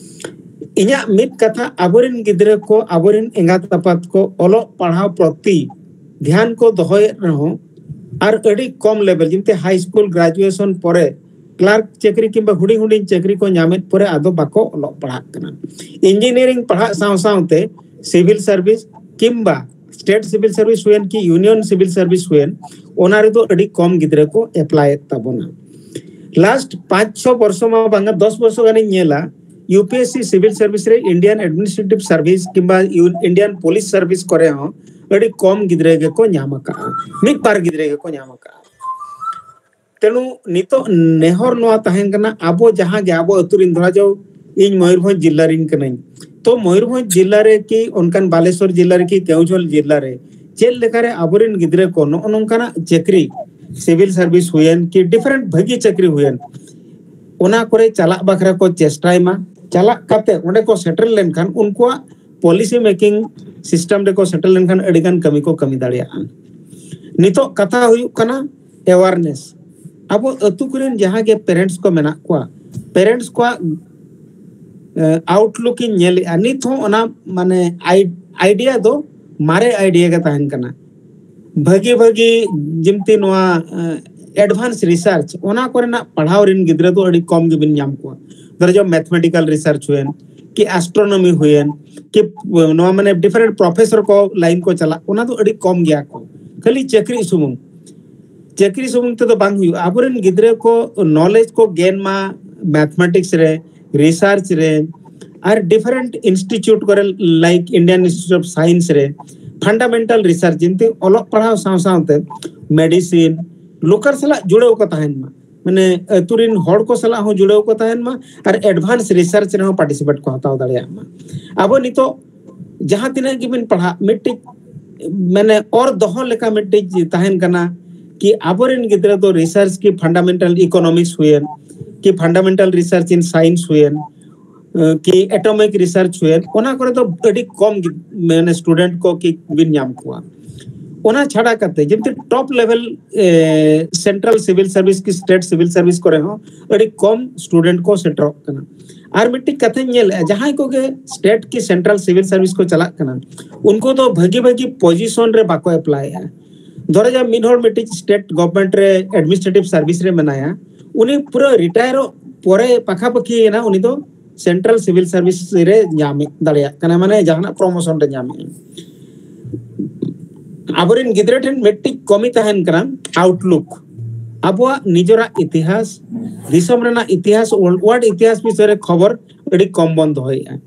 ᱤᱧᱟᱹᱜ ᱢᱤᱫ ᱠᱟᱛᱷᱟ, ᱟᱵᱚᱨᱮᱱ ᱜᱤᱫᱽᱨᱟᱹ ᱠᱚ, ᱟᱵᱚᱨᱮᱱ ᱮᱸᱜᱟᱛ ᱟᱯᱟᱛ ᱠᱚ ᱚᱞᱚᱜ ᱯᱟᱲᱦᱟᱣ ᱯᱨᱚᱛᱤ ᱫᱷᱮᱭᱟᱱ ᱠᱚ ᱫᱚᱦᱚᱭᱮᱫ ᱨᱮᱦᱚᱸ, ᱟᱨ ᱟᱹᱰᱤ ᱠᱚᱢ ᱞᱮᱵᱮᱞ, ᱡᱮᱢᱛᱮ ᱦᱟᱭ ᱥᱠᱩᱞ ᱜᱨᱟᱡᱩᱭᱮᱥᱚᱱ ᱯᱚᱨᱮ ᱠᱞᱟᱨᱠ ᱪᱟᱹᱠᱨᱤ ᱠᱤᱝᱵᱟ ᱦᱩᱰᱤᱧ ᱦᱩᱰᱤᱧ ᱪᱟᱹᱠᱨᱤ ᱠᱚ ᱧᱟᱢᱮᱫ ᱯᱚᱨᱮ ᱟᱫᱚ ᱵᱟᱠᱚ ᱚᱞᱚᱜ ᱯᱟᱲᱦᱟᱜ ᱠᱟᱱᱟ᱾ ᱤᱧᱡᱤᱱᱤᱭᱟᱨᱤᱝ ᱯᱟᱲᱦᱟᱜ ᱥᱟᱶ ᱥᱟᱶᱛᱮ ᱥᱤᱵᱤᱞ ᱥᱟᱨᱵᱷᱤᱥ ᱠᱤᱝᱵᱟ ᱥᱴᱮᱴ ᱥᱤᱵᱤᱞ ᱥᱟᱨᱵᱷᱤᱥ ᱦᱩᱭᱮᱱ ᱠᱤ ᱤᱭᱩᱱᱤᱭᱚᱱ ᱥᱤᱵᱤᱞ ᱥᱟᱨᱵᱷᱤᱥ ᱦᱩᱭᱮᱱ, ᱚᱱᱟ ᱨᱮᱫᱚ ᱟᱹᱰᱤ ᱠᱚᱢ ᱜᱤᱫᱽᱨᱟᱹ ᱠᱚ ᱮᱯᱞᱟᱭᱮᱫ ᱛᱟᱵᱚᱱᱟ᱾ ᱞᱟᱥᱴ ᱯᱟᱸᱪ ᱪᱷᱚ ᱵᱚᱨᱥᱚ ᱢᱟ ᱵᱟᱝᱟ, ᱫᱚᱥ ᱵᱚᱨᱥᱚ ᱜᱟᱱᱤᱧ ᱧᱮᱞᱟ, ᱭᱩ ᱯᱤ ᱮᱥ ᱥᱤ ᱥᱤᱵᱤᱞ ᱥᱟᱨᱵᱷᱤᱥ ᱨᱮ, ᱤᱱᱰᱤᱭᱟᱱ ᱮᱰᱢᱤᱱᱤᱥᱴᱨᱮᱴᱤᱵᱷ ᱥᱟᱨᱵᱷᱤᱥ ᱠᱤᱝᱵᱟ ᱤᱭᱩ-, ᱤᱱᱰᱤᱭᱟᱱ ᱯᱩᱞᱤᱥ ᱥᱟᱨᱵᱷᱤᱥ ᱠᱚᱨᱮ ᱦᱚᱸ ᱟᱹᱰᱤ ᱠᱚᱢ ᱜᱤᱫᱽᱨᱟᱹ ᱜᱮᱠᱚ ᱧᱟᱢ ᱟᱠᱟᱫᱼᱟ, ᱢᱤᱫ ᱵᱟᱨ ᱜᱤᱫᱽᱨᱟᱹ ᱜᱮᱠᱚ ᱧᱟᱢ ᱟᱠᱟᱫᱼᱟ᱾ ᱛᱮᱱᱩ ᱱᱤᱛᱚᱜ ᱱᱮᱦᱚᱨ ᱱᱚᱣᱟ ᱛᱟᱦᱮᱸ ᱠᱟᱱᱟ, ᱟᱵᱚ ᱡᱟᱦᱟᱸ ᱜᱮ, ᱟᱵᱚ ᱟᱹᱛᱩ ᱨᱤᱱ, ᱫᱷᱚᱨᱟ ᱡᱟᱣ ᱤᱧ ᱢᱚᱭᱩᱨᱵᱷᱚᱸᱡᱽ ᱡᱤᱞᱟ ᱨᱤᱱ ᱠᱟᱹᱱᱟᱹᱧ, ᱛᱚ ᱢᱚᱭᱩᱨᱵᱷᱚᱸᱡᱽ ᱡᱤᱞᱟ ᱨᱮ ᱠᱤ ᱚᱱᱠᱟᱱ ᱵᱟᱞᱮᱥᱚᱨ ᱡᱤᱞᱟ ᱨᱮ ᱠᱤ ᱠᱮᱣᱡᱷᱚᱨ ᱡᱤᱞᱟ ᱨᱮ ᱪᱮᱫ ᱞᱮᱠᱟᱨᱮ ᱟᱵᱚᱨᱮᱱ ᱜᱤᱫᱽᱨᱟᱹ ᱠᱚ ᱱᱚᱜᱼᱚ ᱱᱚᱝᱠᱟᱱᱟᱜ ᱪᱟᱹᱠᱨᱤ, ᱥᱤᱵᱤᱞ ᱥᱟᱨᱵᱷᱤᱥ ᱦᱩᱭᱮᱱ ᱠᱤ ᱰᱤᱯᱷᱟᱨᱮᱱᱴ ᱵᱷᱟᱹᱜᱤ ᱪᱟᱹᱠᱨᱤ ᱦᱩᱭᱮᱱ, ᱚᱱᱟ ᱠᱚᱨᱮ ᱪᱟᱞᱟᱜ ᱵᱟᱠᱷᱨᱟ ᱠᱚ ᱪᱮᱥᱴᱟᱭ ᱢᱟ᱾ ᱪᱟᱞᱟᱜ ᱠᱟᱛᱮ ᱚᱸᱰᱮ ᱠᱚ ᱥᱮᱴᱮᱨ ᱞᱮᱱᱠᱷᱟᱱ ᱩᱱᱠᱩᱣᱟᱜ ᱯᱚᱞᱤᱥᱤ ᱢᱮᱠᱤᱝ ᱥᱤᱥᱴᱮᱢ ᱨᱮᱠᱚ ᱥᱮᱴᱮᱨ ᱞᱮᱱᱠᱷᱟᱱ ᱟᱹᱰᱤᱜᱟᱱ ᱠᱟᱹᱢᱤ ᱠᱚ ᱠᱟᱹᱢᱤ ᱫᱟᱲᱮᱭᱟᱜᱼᱟ᱾ ᱱᱤᱛᱚᱜ ᱠᱟᱛᱷᱟ ᱦᱩᱭᱩᱜ ᱠᱟᱱᱟ ᱮᱣᱟᱨᱱᱮᱥ᱾ ᱟᱵᱚ ᱟᱹᱛᱩ ᱠᱚᱨᱮᱱ ᱡᱟᱦᱟᱸ ᱜᱮ ᱯᱮᱨᱮᱱᱴᱥ ᱠᱚ ᱢᱮᱱᱟᱜ ᱠᱚᱣᱟ, ᱯᱮᱨᱮᱱᱴᱥ ᱠᱚᱣᱟᱜ ᱟᱣᱩᱴᱞᱩᱠ ᱤᱧ ᱧᱮᱞᱮᱜᱼᱟ, ᱱᱤᱛ ᱦᱚᱸ ᱚᱱᱟ ᱢᱟᱱᱮ ᱟᱭᱰᱤᱭᱟ ᱫᱚ ᱢᱟᱨᱮ ᱟᱭᱰᱤᱭᱟ ᱜᱮ ᱛᱟᱦᱮᱱ ᱠᱟᱱᱟ᱾ ᱵᱷᱟᱹᱜᱤ ᱵᱷᱟᱹᱜᱤ ᱡᱤᱢᱛᱤ ᱱᱚᱣᱟ ᱮᱰᱵᱷᱟᱱᱥ ᱨᱤᱥᱟᱨᱪ, ᱚᱱᱟ ᱠᱚᱨᱮᱱᱟᱜ ᱯᱟᱲᱦᱟᱣ ᱨᱮᱱ ᱜᱤᱫᱽᱨᱟᱹ ᱫᱚ ᱟᱹᱰᱤ ᱠᱚᱢ ᱜᱮᱵᱤᱱ ᱧᱟᱢ ᱠᱚᱣᱟ᱾ ᱫᱷᱚᱨᱚ ᱡᱚ ᱢᱮᱛᱷᱢᱮᱴᱤᱠᱟᱞ ᱨᱤᱥᱟᱨᱪ ᱦᱩᱭᱮᱱ, ᱠᱤ ᱟᱥᱴᱨᱳᱱᱚᱢᱤ ᱦᱩᱭᱮᱱ, ᱠᱤ ᱱᱚᱣᱟ ᱢᱟᱱᱮ ᱰᱤᱯᱷᱟᱨᱮᱱᱴ ᱯᱨᱚᱯᱷᱮᱥᱚᱨ ᱠᱚ ᱞᱟᱭᱤᱱ ᱠᱚ ᱪᱟᱞᱟᱜ, ᱚᱱᱟ ᱫᱚ ᱟᱹᱰᱤ ᱠᱚᱢ ᱜᱮᱭᱟ ᱠᱚ᱾ ᱠᱷᱟᱹᱞᱤ ᱪᱟᱹᱠᱨᱤ ᱥᱩᱢᱩᱝ, ᱪᱟᱹᱠᱨᱤ ᱥᱩᱢᱩᱝ ᱛᱮᱫᱚ ᱵᱟᱝ ᱦᱩᱭᱩᱜᱼᱟ᱾ ᱟᱵᱚᱨᱮᱱ ᱜᱤᱫᱽᱨᱟᱹ ᱠᱚ ᱱᱚᱞᱮᱡᱽ ᱠᱚ ᱜᱮᱱ ᱢᱟ ᱢᱮᱛᱷᱢᱮᱴᱤᱠᱥ ᱨᱮ, ᱨᱤᱥᱟᱨᱪ ᱨᱮ, ᱟᱨ ᱰᱤᱯᱷᱟᱨᱮᱱᱴ ᱤᱱᱥᱴᱤᱴᱤᱭᱩᱴ ᱠᱚᱨᱮ, like Indian institute of science ᱨᱮ, ᱯᱷᱟᱱᱰᱟᱢᱮᱱᱴᱟᱞ ᱨᱤᱥᱟᱨᱪ, ᱡᱤᱱᱛᱤ ᱚᱞᱚᱜ ᱯᱟᱲᱦᱟᱣ ᱥᱟᱶ ᱥᱟᱶᱛᱮ ᱢᱮᱰᱤᱥᱤᱱ, ᱞᱳᱠᱟᱞ ᱥᱟᱞᱟᱜ ᱡᱩᱲᱟᱹᱣ ᱠᱚ ᱛᱟᱦᱮᱱ ᱢᱟ, ᱢᱟᱱᱮ ᱟᱹᱛᱩ ᱨᱮᱱ ᱦᱚᱲ ᱠᱚ ᱥᱟᱞᱟᱜ ᱦᱚᱸ ᱡᱩᱲᱟᱹᱣ ᱠᱚ ᱛᱟᱦᱮᱱ ᱢᱟ, ᱟᱨ ᱮᱰᱵᱷᱟᱱᱥ ᱨᱤᱥᱟᱨᱪ ᱨᱮᱦᱚᱸ ᱯᱟᱨᱴᱤᱥᱤᱯᱮᱴ ᱠᱚ ᱦᱟᱛᱟᱣ ᱫᱟᱲᱮᱭᱟᱜ ᱢᱟ᱾ ᱟᱵᱚ ᱱᱤᱛᱚᱜ ᱡᱟᱦᱟᱸ ᱛᱤᱱᱟᱹᱜ ᱜᱮᱵᱤᱱ ᱯᱟᱲᱦᱟᱜ, ᱢᱤᱫᱴᱤᱡ ᱢᱟᱱᱮ ᱚᱨ ᱫᱚᱦᱚ ᱞᱮᱠᱟ ᱢᱤᱫᱴᱤᱡ ᱛᱟᱦᱮᱱ ᱠᱟᱱᱟ ᱠᱤ ᱟᱵᱚᱨᱮᱱ ᱜᱤᱫᱽᱨᱟᱹ ᱫᱚ ᱨᱤᱥᱟᱨᱪ ᱠᱤ ᱯᱷᱟᱱᱰᱟᱢᱮᱱᱴᱟᱞ ᱤᱠᱳᱱᱚᱢᱤᱠᱥ ᱦᱩᱭᱮᱱ, ᱠᱤ ᱯᱷᱟᱱᱰᱟᱢᱮᱱᱴᱟᱞ ᱨᱤᱥᱟᱨᱪ ᱤᱱ ᱥᱟᱭᱮᱱᱥ ᱦᱩᱭᱮᱱ, ᱠᱤ ᱮᱴᱚᱢᱤᱠ ᱨᱤᱥᱟᱨᱪ ᱦᱩᱭᱮᱱ, ᱚᱱᱟ ᱠᱚᱨᱮ ᱫᱚ ᱟᱹᱰᱤ ᱠᱚᱢ ᱜᱤ-, ᱢᱟᱱᱮ ᱥᱴᱩᱰᱮᱱᱴ ᱠᱚ ᱠᱤ ᱵᱤᱱ ᱧᱟᱢ ᱠᱚᱣᱟ᱾ ᱚᱱᱟ ᱪᱷᱟᱰᱟ ᱠᱟᱛᱮ ᱡᱮᱢᱛᱤ ᱴᱚᱯ ᱞᱮᱵᱮᱞ ᱥᱮᱱᱴᱨᱟᱞ ᱥᱤᱵᱤᱞ ᱥᱟᱨᱵᱷᱤᱥ ᱠᱤ ᱥᱴᱮᱴ ᱥᱤᱵᱤᱞ ᱥᱟᱨᱵᱷᱤᱥ ᱠᱚᱨᱮ ᱦᱚᱸ ᱟᱹᱰᱤ ᱠᱚᱢ ᱥᱴᱩᱰᱮᱱᱴ ᱠᱚ ᱥᱮᱴᱮᱨᱚᱜ ᱠᱟᱱᱟ᱾ ᱟᱨ ᱢᱤᱫᱴᱤᱡ ᱠᱟᱛᱷᱟᱧ ᱧᱮᱞᱮᱫᱼᱟ, ᱡᱟᱦᱟᱸᱭ ᱠᱚᱜᱮ ᱥᱴᱮᱴ ᱠᱤ ᱥᱮᱱᱴᱨᱟᱞ ᱥᱤᱵᱤᱞ ᱥᱟᱨᱵᱷᱤᱥ ᱠᱚ ᱪᱟᱞᱟᱜ ᱠᱟᱱᱟ, ᱩᱱᱠᱩ ᱫᱚ ᱵᱷᱟᱹᱜᱤ ᱵᱷᱟᱹᱜᱤ ᱯᱚᱡᱤᱥᱚᱱ ᱨᱮ ᱵᱟᱠᱚ ᱮᱯᱞᱟᱭᱮᱫᱼᱟ᱾ ᱫᱷᱚᱨᱚ ᱡᱟ ᱢᱤᱫ ᱦᱚᱲ ᱢᱤᱫᱴᱤᱡ ᱥᱴᱮᱴ ᱜᱚᱵᱷᱚᱨᱱᱢᱮᱱᱴ ᱨᱮ ᱮᱰᱢᱤᱱᱤᱥᱴᱨᱮᱴᱤᱵᱷ ᱥᱟᱨᱵᱷᱤᱥ ᱨᱮ ᱢᱮᱱᱟᱭᱟ, ᱩᱱᱤ ᱯᱩᱨᱟᱹ ᱨᱤᱴᱟᱭᱟᱨᱚᱜ ᱯᱚᱨᱮ ᱯᱟᱠᱷᱟᱯᱟᱹᱠᱷᱤ ᱮᱱᱟ, ᱩᱱᱤ ᱫᱚ ᱥᱮᱱᱴᱨᱟᱞ ᱥᱤᱵᱤᱞ ᱥᱟᱨᱵᱷᱤᱥ ᱨᱮ ᱧᱟᱢ ᱫᱟᱲᱮᱭᱟᱜ ᱠᱟᱱᱟ, ᱢᱟᱱᱮ ᱡᱟᱦᱟᱱᱟᱜ ᱯᱨᱚᱢᱳᱥᱚᱱ ᱨᱮ ᱧᱟᱢᱮᱫᱼᱟ᱾ ᱟᱵᱚᱨᱮᱱ ᱜᱤᱫᱽᱨᱟᱹ ᱴᱷᱮᱱ ᱢᱤᱫᱴᱤᱡ ᱠᱚᱢᱤ ᱛᱟᱦᱮᱱ ᱠᱟᱱᱟ, ᱟᱣᱩᱴᱞᱩᱠ᱾ ᱟᱵᱚᱣᱟᱜ ᱱᱤᱡᱮᱨᱟᱜ ᱤᱛᱤᱦᱟᱥ, ᱫᱤᱥᱚᱢ ᱨᱮᱱᱟᱜ ᱤᱛᱤᱦᱟᱥ, ᱳᱣᱟᱨᱞᱰ ᱤᱛᱤᱦᱟᱥ ᱵᱤᱥᱚᱭ ᱨᱮ ᱠᱷᱚᱵᱚᱨ ᱟᱹᱰᱤ ᱠᱚᱢ ᱵᱚᱱ ᱫᱚᱦᱚᱭᱮᱫᱼᱟ᱾